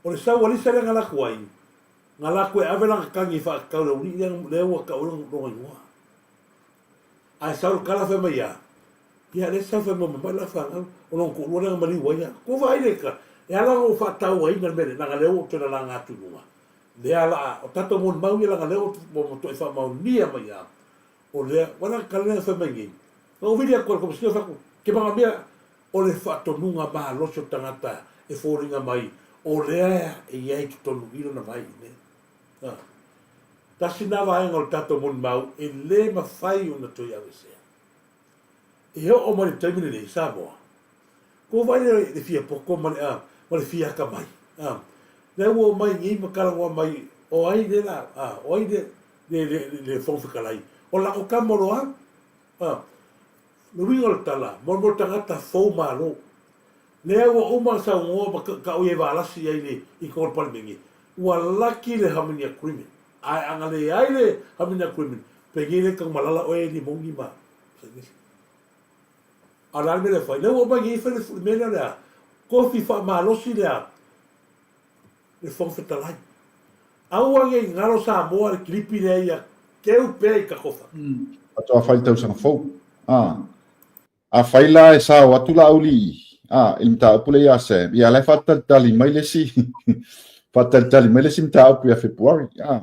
O le sau a Lisa lea na alu atu ai, na alu atu e ave lana tagi e faatatau i le aualii lea, lea ua tau ai lona igoa. Ae sau le tala fai mai ia, ia lea sau fai mai mamai la fanau, o lona toalua lea na maliu ai ia. Kou vaai le ka, e ala ona ou faatauaina le mea lea, leaga lea ua ou toe lalaga atu i luga. Lea la, o tatou molimau ia leaga lea ua matuai faamaonia mai ia, o lea, ua la tala lea na fai mai nei. Na ou vili atu i le Komesina fai atu, ke magamea, o le faatonuga malosi o tagata e foliga mai o lea e i ai i totonu i lona vai i mea. A. Tasi na vaega o le tatou molimau e le mafai ona toe aveesea. E oo mai le taimi lenei i Samoa, kua vaai le, le fia poto ma le, a, ma le fia atamai. A. Lea ua omai nei ma talanoa mai o ai le la, a, o ai le, le, le, le, le Fofoga Fetalai, o lako tama o Loau. A. Le uiga o le tala, mo le tagata fou malo. Lea ua uma ona saunoa ma tau i ai Valasi i ai le i totonu o le Palemene, ua laki le Harmony Agreement. Ae a na leai le Harmony Agreement, penei le taumalala oe Limoni ma Sainisi. A o le a le mea lea e fai? Lea ua omai nei fai le mea lea o le a? Kofi faamalosi le a? Le Fofoga Fetalai. Aua ne i galo Samoa le kilipi lea ia keu pea i Takofa. Faatoa fai le tausaga fou. A. Afai la e sao atu la auli'i, a, i le mataupu lea ia Sam, ia la e faatalitali mai le isi, faatalitali mai le isi mataupu ia February, a.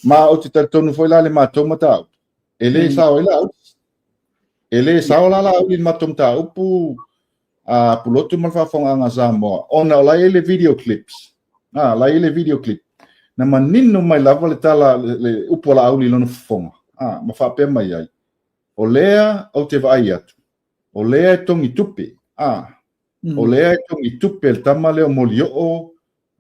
Ma ou te talitonu foi la le matou mataupu, e le sao ai la auli. E le sao la la auli i le matou mataupu a Pulotu ma le faafofogaaga a Samoa, ona o la e i ai le video clips, a, la e i ai le video clip, na manino mai lava le tala, le, le upu a Laauli i lona fofoga, a, ma faapea mai ai, O lea ou te vaai atu, o lea e togi tupe, a, o lea e togi tupe le tama lea o Molioo,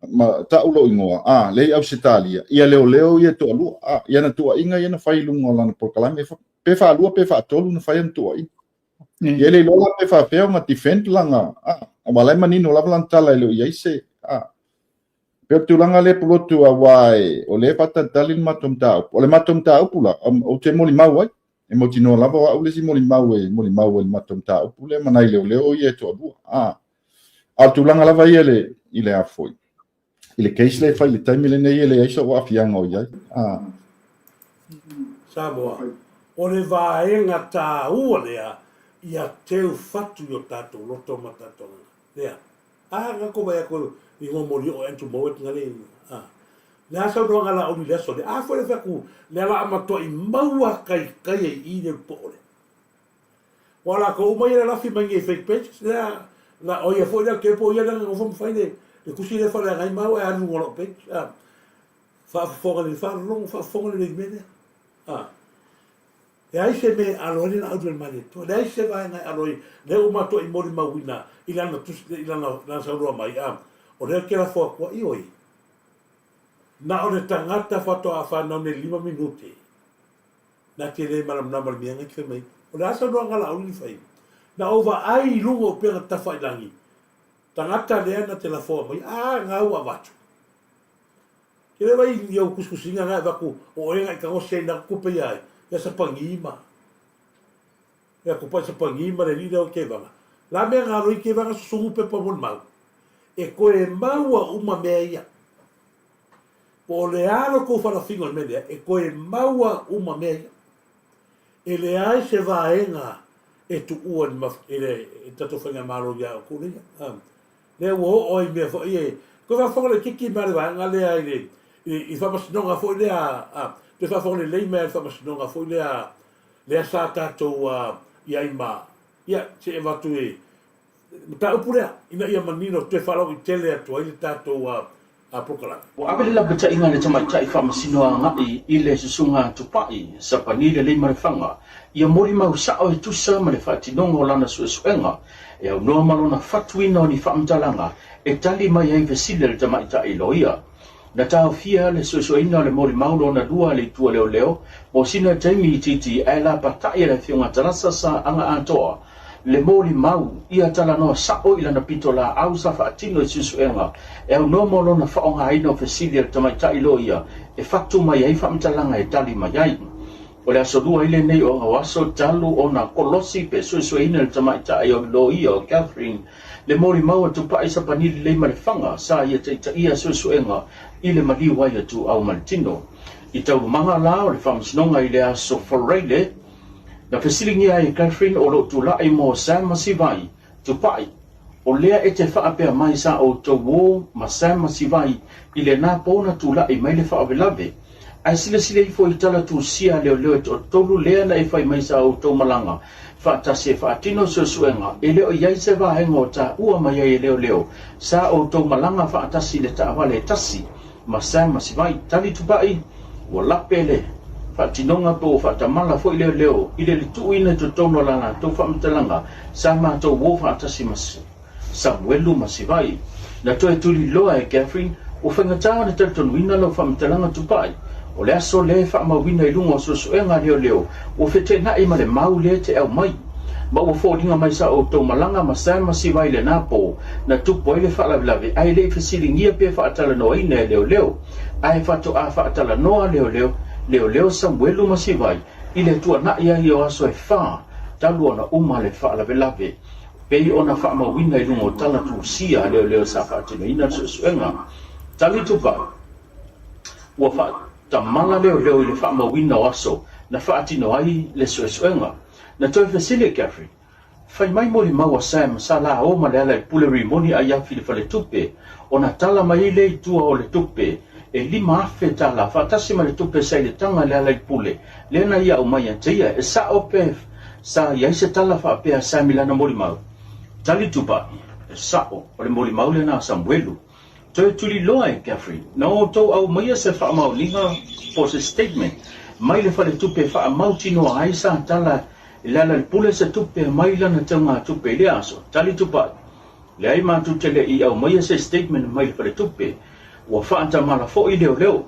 ma ta'u lou igoa, a, lea i Ausetalia, ia leoleo ia e toalua, a, i ana tuuaiga ia na fai i luga o lana polokalame, pe faalua pe faatolu na fai ana tuuaiga. Ia e le iloa la pe faapefea ona defend lana, a, aua la e manino lava lana tala e le o i ai se, a. Pei o le tulaga lea Pulotu aua o lea e faatalitali le matou mataupu. O le matou mataupu la, ou te molimau ai, e mautinoa lava o au le isi molimau e molimau ai i le matou mataupu lea ma nai leoleo ia e toalua. A o le tulaga lava ia i le a foi, i le case lea e fai i le taimi lenei e leai sou aafiaga o i ai. A. Samoa, o le vaega taua lea ia teu fatu i o tatou loto ma tatou agaga. Lea. A na ko vai atu i ngo moli o Andrew Mowat nga le a. Le a saunoaga la oli le aso le a foi le fai le ala matoa i maua kai kai ai i le po le. Wa la ko uma ia lafi mai ngai fake pages le a la o ia foi le ke po ia le ngo fo fai le le kusi le fa le ngai mau e alu ngo lo page a. Faafofoga le faalologo faafofoga le mea lea. A. Leai se mea e alo ai le laau i le Malietoa, leai se vaega e alo ai, lea ua matou i molimauina i lana tusi, i lana, lana saunoa mai, a, o lea ou te lafo atu ai, ioe, na o le tagata faatoa fanau nei i le lima minute, na te le malamalama i le mea na te fai mai ai. O le a saunoaga a Laauli na fai? Na ou vaai i luga o upega tafailangi, tagata lea na te lafoa mai, a gau avatu. Ke le vai i au kusikusiga nga avatu o oe nga i kagose ai na kupe ia ai, ia sapagi ma. Ia kupa i sapagi ma le alii lea o Kevaga. La mea nga roi Kevaga susugu pepa mo le mau. E koe maua uma mea ia. Po o le a lo kou falafiga o le mea lea, e koe maua uma mea ia. E leai se vaega e tuua i le tatou faigamalo ia outou lea. Lea ua oo ai i mea foi e toe faafofoga laitiiti mai le vaega lea i le i faamasinoga foi lea, toe faafofoga lelei mai i le faamasinoga foi lea lea sa tatou i ai ma, ia, se i avatu i mataupu lea ina ia manino toe faalauaitele atu ai le tatou polokalame. Ua ave le lapataiga a le tamaitai faamasino agai i le Susuga Tupai Sapani Leleimalefanga ia molimau sao e tusa ma le faatinoga o lana suesuega e aunoa ma lona fatuina o ni faamatalaga e tali mai ai fesili a le tamaitai loia. Na taofia le suesueina o le molimau lona lua a le Itu a Leoleo mo sina taimi itiiti ae lapatai e le Afioga Tarasa Sa Aga Atoa le molimau ia talanoa sa'o i lana pitolaau sa faatino i suesuega e aunoa mo lona faaaogaina o fesili a le tamaitai loia e fatu mai ai faamatalaga e tali mai ai. O le Aso Lua ai lenei o aso talu ona kolosi pe suesueina e le tamaitai o le loia o Catherine le molimau a Tupai Sapani Leleimalefanga sa ia taitaia suesuega i le maliu ai a Tuau ma le Tino. I taualumaga la o le faamasinoga i le Aso Faraile, Na fesiligia ai e Catherine o lo o tulai mo Sam ma Sivai, Tupai, o lea e te faapea mai sa outou o ma Sam ma Sivai i lena po na tulai mai le faalavelave. Ae silasila ifo i tala tusia a leoleo e toatolu lea na e fai mai sa outou malaga faatasi e faatino suesuega e le o i ai se vaega o taua mai ai e leoleo sa outou malaga faatasi i le taavale e tasi ma Sam ma Sivai. Tali Tupai, Ua lape le faatinoga pe ua faatamala foi leoleo i le lituuina i totonu o la latou faamatalaga sa matou uo faatasi ma Samuelu ma Sivai. Na toe tuliloa e Catherine, ua faigata ona talitonuina lau faamatalaga Tupai. O le aso lea e faamauina i luga o suesuega a leoleo ua feteenai ma le mau lea te aumai. Ma ua foliga mai sa outou malaga ma Sam ma Sivai i lena po na tupu ai le faalavelave ae le i fesiligia pe faatalanoaina e leoleo. Ae faatoa faatalanoa leoleo, leoleo Samuelu ma Sivai i le tuanai ai o aso e fa talu ona uma le faalavelave, pei ona faamauina i luga o tala tusia a leoleo sa faatinoina le suesuega. Tali Tupai, Ua faatamala leoleo i le faamauina o aso na faatino ai le suesuega. Na toe fesili e Catherine, Fai mai molimau a Sam sa la o ma Lealailepule Rimoni Aiafi i le faletupe, ona tala mai ai lea i tua o le tupe e 5000 tala faatasi ma le tupe sa i le taga a Lealailepule lea na ia aumai ia te ia. E sa'o pe sa i ai se tala faapea a Sam i lana molimau? Tali Tupai, E sa'o, o le molimau lena a Samuelu. Toe tuliloa e Catherine, na outou aumaia se faamaoniga po o se statement mai le faletupe e faamautinoa ai sa tala i Lealailepule se tupe mai lana teugatupe i lea aso. Tali Tupai, Leai matou te le i aumaia se statement mai le faletupe. Ua faatamala foi leoleo.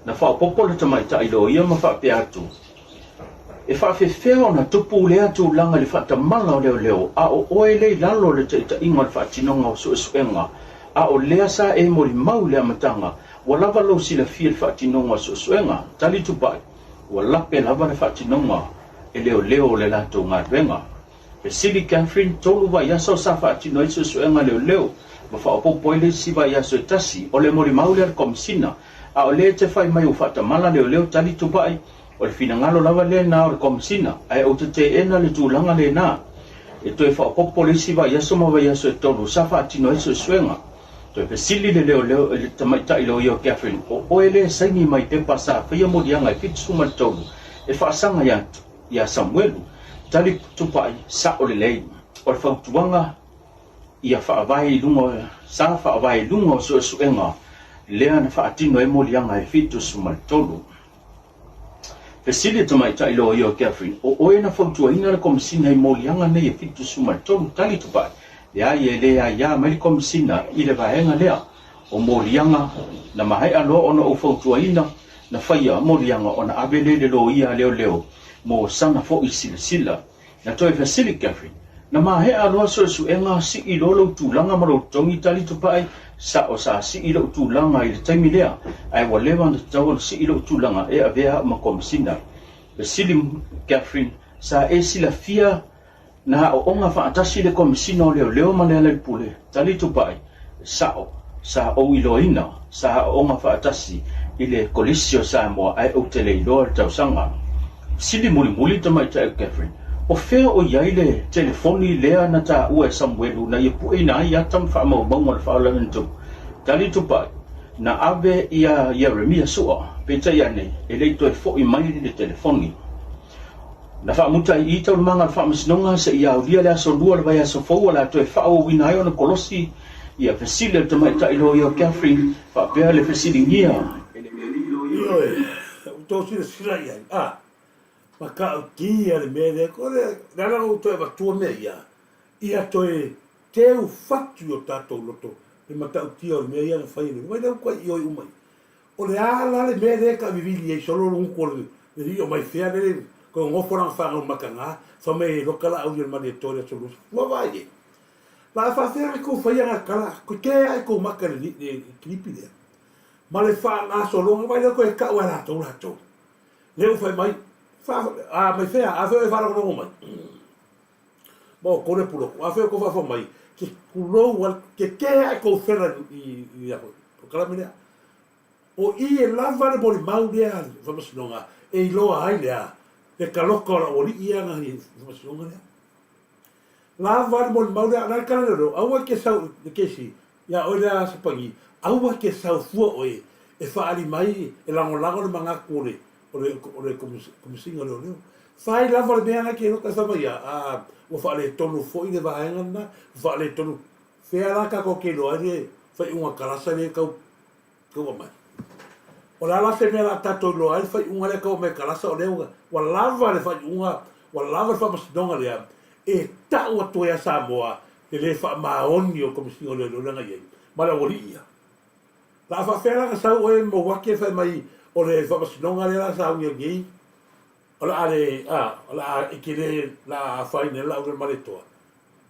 Na faaopoopo le tamaitai loia ma faapea atu, E faafefea ona tupu lea tulaga i le faatamala o leoleo a o oe lea i lalo o le taitaiga o le faatinoga o suesuega, a o lea sa e molimau i le amataga, ua lava lou silafia i le faatinoga o suesuega? Tali Tupai, Ua lape lava le faatinoga e leoleo o le latou galuega. Fesili Catherine, 3 vaiaso sa faatino ai suesuega leoleo ma faaopoopo ai le isi vaiaso e tasi, o le molimau lea a le Komesina, a o lea e te fai mai ua faatamala leoleo Tali Tupai, O le finagalo lava lena o le Komesina, ae ou te teena le tulaga lena. E toe faaopoopo le isi vaiaso ma vaiaso e tolu sa faatino ai suesuega. Toe fesili le leoleo i le tamaitai loia o Catherine, O oe lea e saini mai pepa sa faia moliaga e 73 e faasaga ia ia Samuelu? Tali Tupai, Sa'o lelei. O le fautuaga ia faavae i luga sa faavae i luga o suesuega lea na faatino ai moliaga e 73. Fesili le tamaitai loia o Catherine, O oe na fautuaina le Komesina i moliaga nei e 73 tali tupai? Leai, e le aia mai le Komesina i le vaega lea o moliaga na maea loa ona ou fautuaina na faia moliaga ona ave lea i le loia a leoleo mo sana foi silasila. Na toe fesili Catherine, Na maea loa suesuega, sii loa lou tulaga ma lou totogi tali Tupai, Sa'o sa sii lo'u tulaga i le taimi lea, ae ua leva ona tatau ona sii lo'u tulaga e avea a'u ma Komisina. Fesili Catherine, Sa e silafia na aoaoga faatasi le Komisina o Leoleo ma Lealailepule? Tali Tupai, Sa'o, sa ou iloaina, sa aoaoga faatasi i le Kolisi o Samoa ae ou te le iloa le tausaga. Fesili mulimuli tamaitai o Catherine, O fea o i ai le telefoni lea na taua e Samuelu na ia pueina ai ata ma faamaumauga o le faalavelave na tupu? Tali Tupai, Na ave ia Ieremia Sua, peitai ane, e le i toe fo'i mai le telefoni. Na faamuta ai i i taualumaga o le Faamasinoga seia aulia le aso Lua o le vaiaso fou o le a toe faaauauina ai ona kolosi ia fesili a le tamaitai loia o Catherine faapea le fesiligia e le Ioe, ua outou silasila i ai, a, matautia le mea lea, o le ala na ou toe avatua mea ia, ia toe teu fatu i o tatou loto le matautia o le mea ia na fai e le, vaai la ua toe ioe uma i. O le a la le mea lea e taavivili ai solo le gutu o le alii o mai fea lele toe nofo lana fanau mataga fai mai e loka la auli o le malietoa i le aso Luasu. Ua vaai i ai. La a faafea ona tou faia na tala koe ke ae tou maka i le kilipi lea ma le faagasologa vaai lea toe tau e latou latou lea ua fai mai fa a mai fea a fea e faalogologo mai ma o kou le puloku a fea kou faafofoga mai ke kulou a ke ke ae kou fela i i a polokalame lea O i e lava le molimau lea a le Faamasinoga e iloa ai le a, le taloka o lau alii ia na i Faamasinoga lea. Lava le molimau lea, na le tala leoleo, aua e te sau i le kesi ia oe lea Sapani, aua e te sau fua oe e faaali mai e lagolago le manatu o le o le o le Komesina o Leoleo. Fai lava le mea na e te iloa, fai mai ia, a, ua faaletonu foi le vaega lena, ua faaletonu, fea la tatou te iloa ai le faaiuga kalasa lea e tau tau aumai. O le a la se mea o le a tatou iloa ai le faaiuga lea e tau aumai e Kalasa o lea ua lava le faaiuga, ua lava le faamasinoga lea e tau atu ai ia Samoa le le faamaoni o Komesina o Leoleo lea na i ai ma le aualii ia. O le a faapefea la ona sau oe Mauake fai mai o le faamasinoga lea o le a sauni ai nei o le a le, a, o le a e te le, o le a afaina ai le Laaulialemalietoa.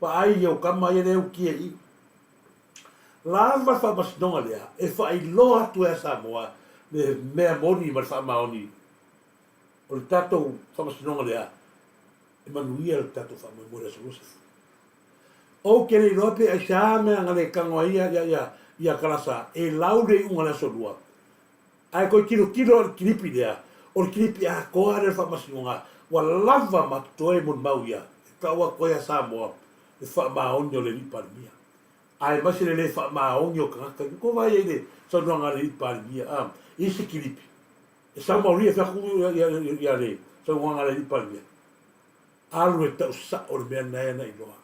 Vaai i au tama ia lea e utia i i. Lava le faamasinoga lea e faailoa atu ai a Samoa le mea moni ma le faamaoni o le tatou faamasinoga lea e manuia le tatou faamoemoe i le Aso Luasefu. Ou te le iloa pe aisea mea na le tago ai ia, ia, ia, ia Kalasa e lau le iuga o le Aso Lua. Ae toe tilotilo i le kilipi lea, o le kilipi atoa lea o le faamasinoga ua lava ma totoe molimau ia e tau atu ai a Samoa le faamaoni o le Alii Palemia. Aemaise le le faamaoni o tagata ia. Ua vaai ai i le saunoaga a le Alii Palemia, a, i se kilipi, e sau maoli e fai atu ia le saunoaga a le Alii Palemia. Alu e tau sao le mea lena e ana iloa.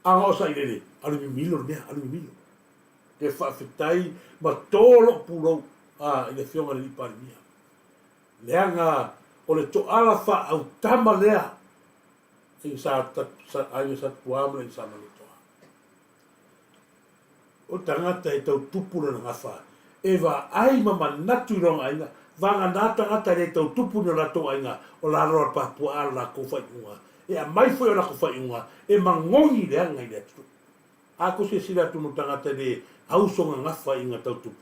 A na o sailele, alu mimilo le mea, alu mimilo. Te faafetai ma tō lou pulou, a, i le Afioga i le Alii Palemia. Leaga o le toala faaautama lea Aiga Sa Tupuā ma le Aiga Sa Malietoa. O tagata e tau tupu lona gafa, e vaai ma manatu i lona aiga, vagana tagata e le tau tupu ni o latou aiga, o lalo a le papuaa lo latou faaiuga, e aumai foi o latou faaiuga e magogi leaga i le atunuu. A kou silasila atu mo tagata e le auso gagafa i aiga tau tupu,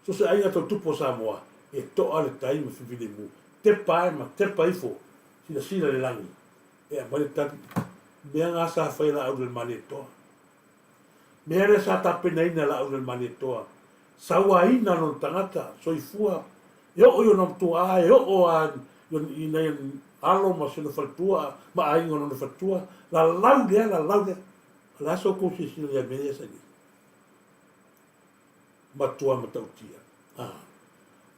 so se aiga tau tupu o Samoa, e toa le tai ma fifilemu, tepa ae ma tepa ifo Silasila i le lagi, e aumai le tali. Mea na sa fai e Laaulialemalietoa. Mea lea sa tapenaina e Laaulialemalietoa. Sauaina lona tagata, soifua, e oo i ona matuaa, e oo lava i nai alo ma si ona faletua ma aiga o lona faletua, lalau lea, lalau lea. O le a sa outou silasila ia mea ia sa i ai? Matua matautia. Ah.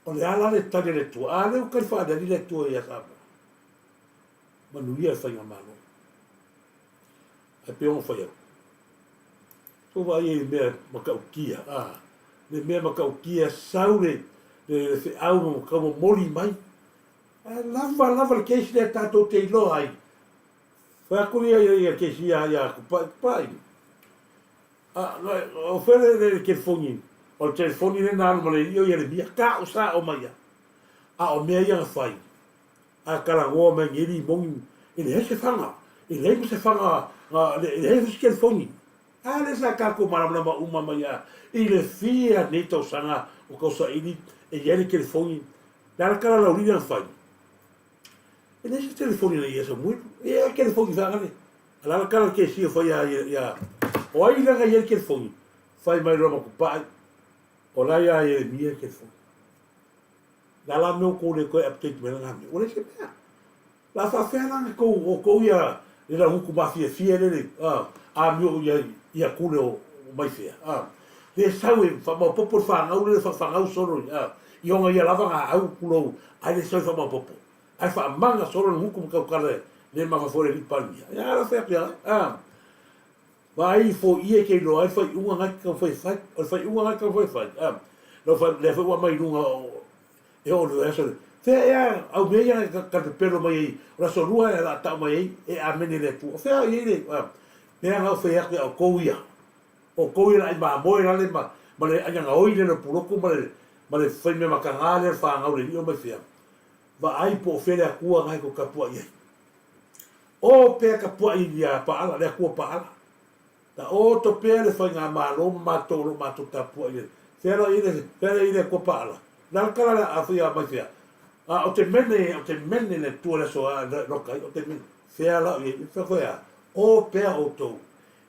O le a la le tali a le Atua? A lea ua tali faaleali le Atua ia Samoa. Manuia le faigamalo. Ae pei ona fai atu, tou vaai ai i le mea matautia, a, le mea matautia sau le, le, le feau ma tau momoli mai. Ae lava lava le case lea tatou te iloa ai. Fai atu ia ia ia case ia ia Tupai, Tupai. A, o fea le, le, le telefoni? O le telefoni lea na alu ma le alii o Ieremia, tau sao mai ia. A o mea ia na fai, a talanoa mai nei limoni, e leai se faga. E leai ma se faga, e leai foi se telefoni. A lea sa tatou malamalama uma mai lava i le fia nei tausaga o tausaili e i ai le telefoni. Le a le tala laulili na fai? E leai se telefoni na i ai Samuelu. E i ai telefoni faagale. A le a le tala le kesi o fai ia ia o ai lea na i ai le telefoni? Fai mai loa ma Tupai, o la ia Ieremia le telefoni. Le a la mea ua tou le toe update mai lena mea? Ua leai se mea. La faafefea la na tou outou ia le laugutu mafiafia lele a amio ia ia kule o mai fea a le sau e faamaopopo le fanau lele faafanau solo a i ona ia lava na au pulou ae le sau e faamaopopo ae faamaga solo le gutu ma tautala le mafafoe le alii Palemia ia la fai atu ia a Vaai foia e te iloa ai le faaiuga na e te taumafai e fai. O le faaiuga na e te taumafai e fai, a, lau fai, lea foi ua aumai i luga o, e oo i le vaiaso lea. Fea ea au mea ia na talepepelo mai ai, o le aso lua e la tau mai ai, e amene le Atua. O fea i ai le, a, mea na ou fai atu ia outou ia. Outou ia le ai mamoe lale ma, ma le ai gaoi lea le pulotu ma le, ma le fai mea mataga lea le fanau le alii o mai fea. Vaai po o fea le Atua na e tou tapuai ai. O pea tapuai ia Paala, le Atua Paala. Taoto pea le faigamalo ma matou o lo o matou tapuai i le Fea la i le fea la i le Atua Paala? Le a le tala le a fai mai fea? A o te mene, o te mene le Atua le aso a loka ai, o te mene. Fea la i ai, fea koe a? O pea outou.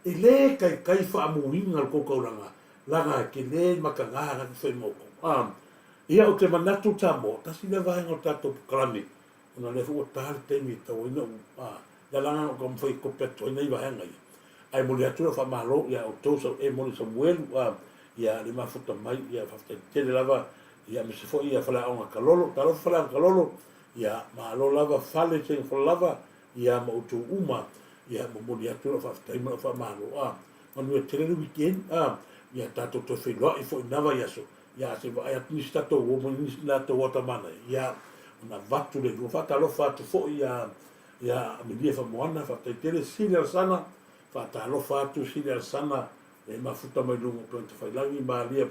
E le kaikai faamuiga le tou taulaga, laga e te le mataga na te fai ma outou. A, ia o te manatu Samoa, tasi lea vaega o le tatou polokalame ona o lea foi ua ta le taimi e tatau ai ona ou, a, le ala lena na ou taumafai e kope atu ai nai vaega ia. Ae momoli atu lau faamalo ia outou sau e moni Samuelu, a, ia le mafuta mai, ia faafetai tele lava, ia aemaise foi ia Faleaoga Kalolo, talofa Faleaoga Kalolo, ia malo lava fale Seigafola lava, ia ma outou uma, ia momoli atu lau faafetai ma lau faamalo, a, manuia tele le weekend, a, ia tatou toe feiloai foi i na vaiaso, Ia, se i vaai atu nisi tatou uo ma nisi latou uo tamana, ia, ona avatu le lua. Faatalofa atu foi ia, ia Amelia Famoana, faafetai tele, Sili Alesana, faatalofa atu Sili Alesana, e mafuta mai luga o Upega Tafailagi, Malia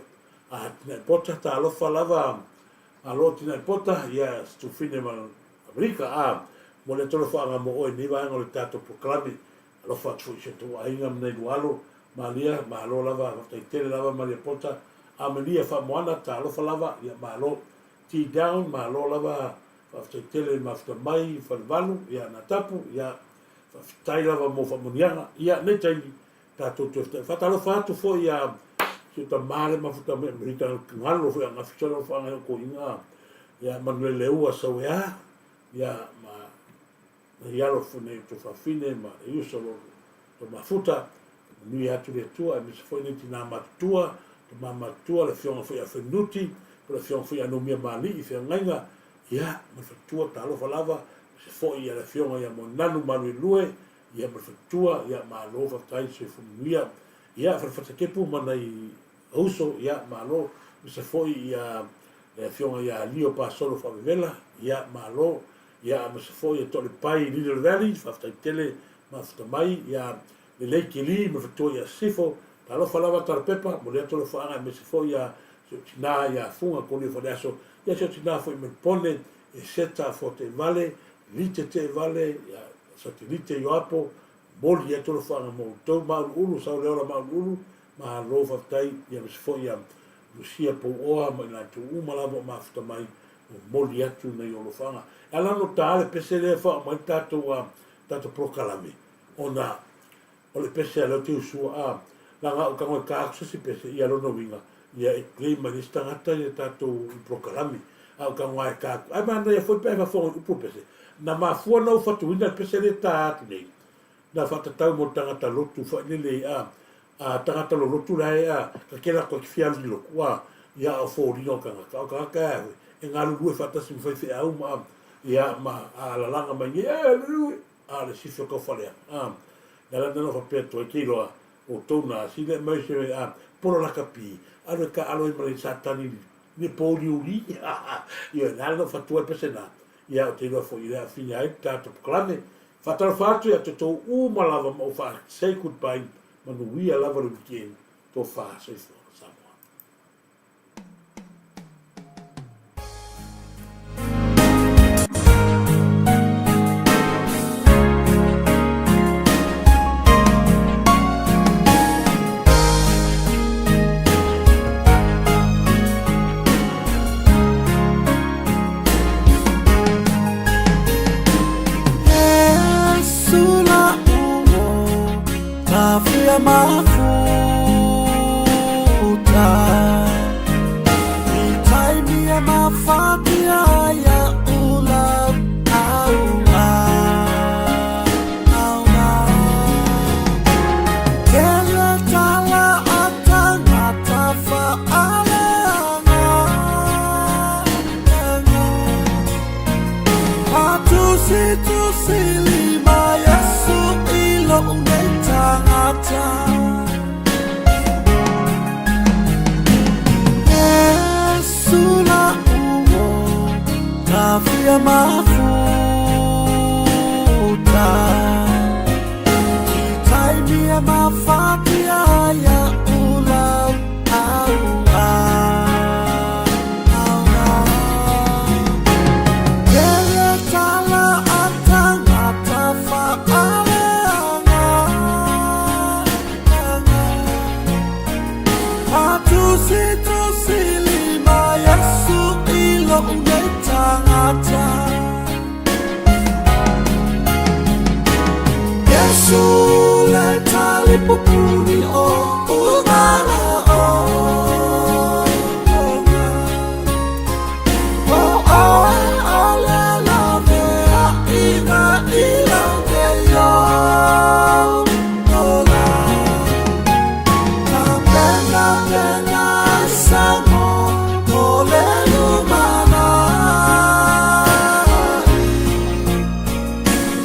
a Tinai Pota, talofa lava, malo Tinai Pota, ia, Stufine ma Amerika, a, mo le tolofaaga mo oe i nei vaega o le tatou polokalame, Alofa atu foi i si o tou aiga ma nai lua alo, Malia, malo lava, faafetai tele lava Malia Pota, Amelia Faamoana, talofa lava, ia malo. T Down, malo lava, faafetai tele i le mafuta mai i Falevalu, ia Natapu, ia faafetai lava mo faamanuiaga, ia nei taimi tatou toe fetaui. Faatalofa atu foi ia si o tama le mafuta mai Amerika, galo foi ananafi solo alofaaga i outou ia Manuele Leua Sauea, ia ma Nei alo foi nei outou fafine ma le uso o lo outou mafuta, manuia atu le Atua, aemaise foi nei tina matutua, tama matutua, le afioga foi ia Fenuti, po le afioga foi ia Numia Maali'i Feagaiga, ia, ma le faletua, talofa lava, aemaise foi ia le afioga ia Moananu Maluelue, ia, ma le faletua, ia, malo faafetai, soifua manuia, ia, Falefatakepu ma nai uso, ia, malo, aemaise foi ia le afioga ia Lio Pasolo Faavevela, ia, malo, Ia aemaise foi e Toalepai i Lily of the Valley, faafetai tele mafuta mai, ia Lelei Keli ma Fetoa ia Sifo, talofa lava Tarapepa, momoli atu alofaaga aemaise foi ia si ou tina ia Fuga Kolia Faleaso, ia si ou tina foi Melpone, Eseta Foteivale, Lite Teivale, ia Satelite Ioapo, momoli atu alofaaga mo outou, Mauluulu Sauleola Mauluulu, malo faafetai, ia aemaise foi ia Lucia Pouoa ma i latou uma lava o mafuta mai, momoli atu nai alofaga. E ala ona ta le pese lea e faaoo mai le tatou a tatou polokalame ona o le pese a lea ou te usua a laga ou tago e ta atu se isi pese ia lona uiga ia e claim mai le isi tagata ia tatou i polokalame a ou tago a e ta atu ae manaia foi pe a e faafofoga i upu o le pese na mafua ona ou fatuina le pese lea e ta atu nei na faatatau mo le tagata lotu failele a A tagata lolotu la e a ka kela koe ki fia alu i lotu a ia o foliga o tagata o tagata e a e galulue faatasi ma faifeau ma ia ma a lalaga mai nei e lulu a le sifi o kau faleaga a le ala lena na faapea atu ai ke iloa outou na sili ae mai se a polo lakapi alu e taalo ai ma le satani le pouliuli ioe le ala na fatua ai pese na ia ou te iloa foi i le aafia ai le tatou polokalame faatalofa atu ia te outou uma lava ma ou faa say goodbye Manuia lava le weekend tofa soifua Samoa. tusi lima Iesu i lo'u nei tagata. Iesu la'u o tafia mafuta i taimi e mafatia ai a'u lau auauna. Tele tala a tagata fa'aleaga Fa'atusi lima Iesu i lo'u nei tagata. Iesu le talipupuni o umana'o. O oe o le lavea'iga i lagei ola. Tapenapena sago mo le lumana'i.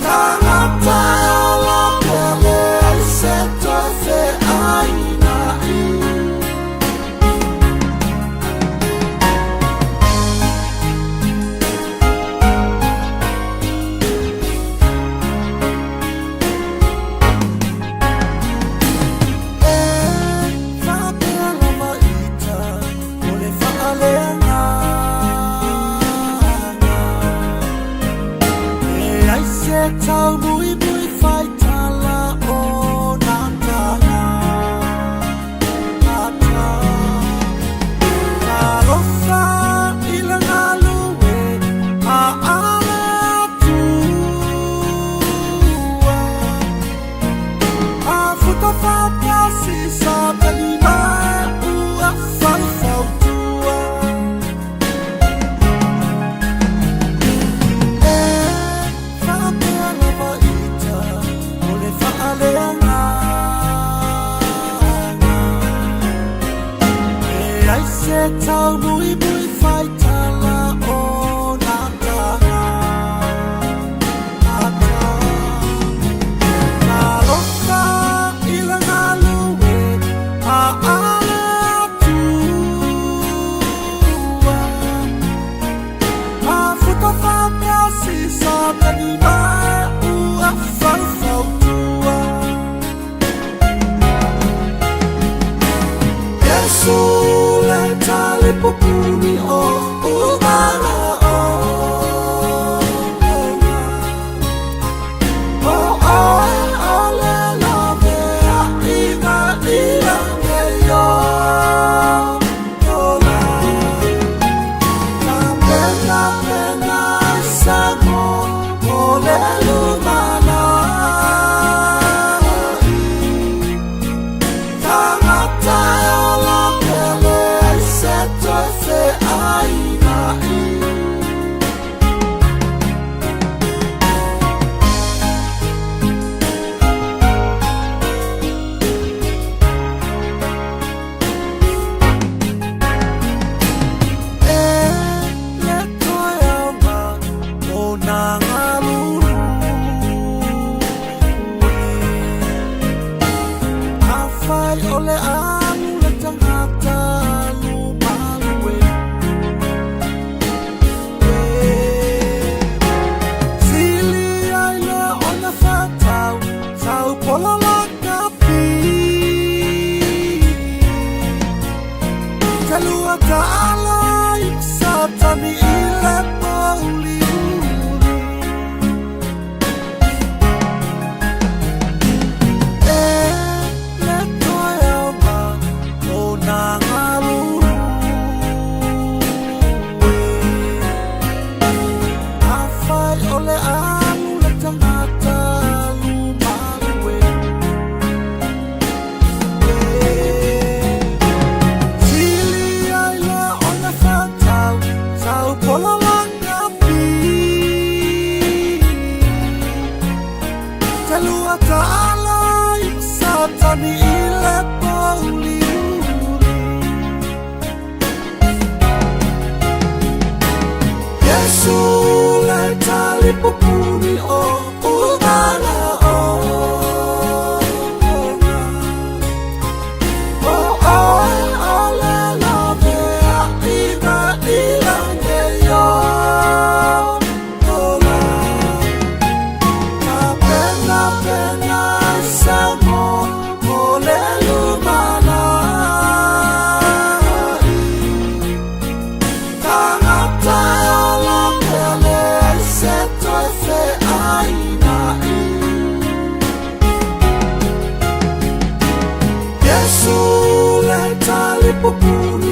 Tagata e ola pea leai se toe fe'aina'i. E faapea lava ita o le fa'aleagaga. E ai se taumuimui faitala o na tagata. Talofa i le galue a'ale Atua. Afuta fa'atasi sa tali mai ua faufautua. E faapea lava ita o le fa'aleagaga. E ai se taumuimui faitala o na tagata. Talofa i le galue a'ale Atua. Afuta fa'atasi sa tali mai ua faufautua. Iesu le talipupuni o umana'o. O oe o le lavea'iga i lagei ola. Tapenapena sago mo le lumana'i. Tagata e ola pea leai se toe fe'aina'i. E le toe auga o nā galulue. Afai o le alu le tagata alu malue. Sili ai le ona fa'atau taupola lakapi. Talua ta'ala i satani i le pouliuli. E le toe auga o nā galulue. Afai o le alu le tagata alu malue. Sili ai le ona fa'atau taupola lakapi. Talua ta'ala i satani i le pouliuli. Iesu le talipupuni feaina'i. Iesu le talipupulu.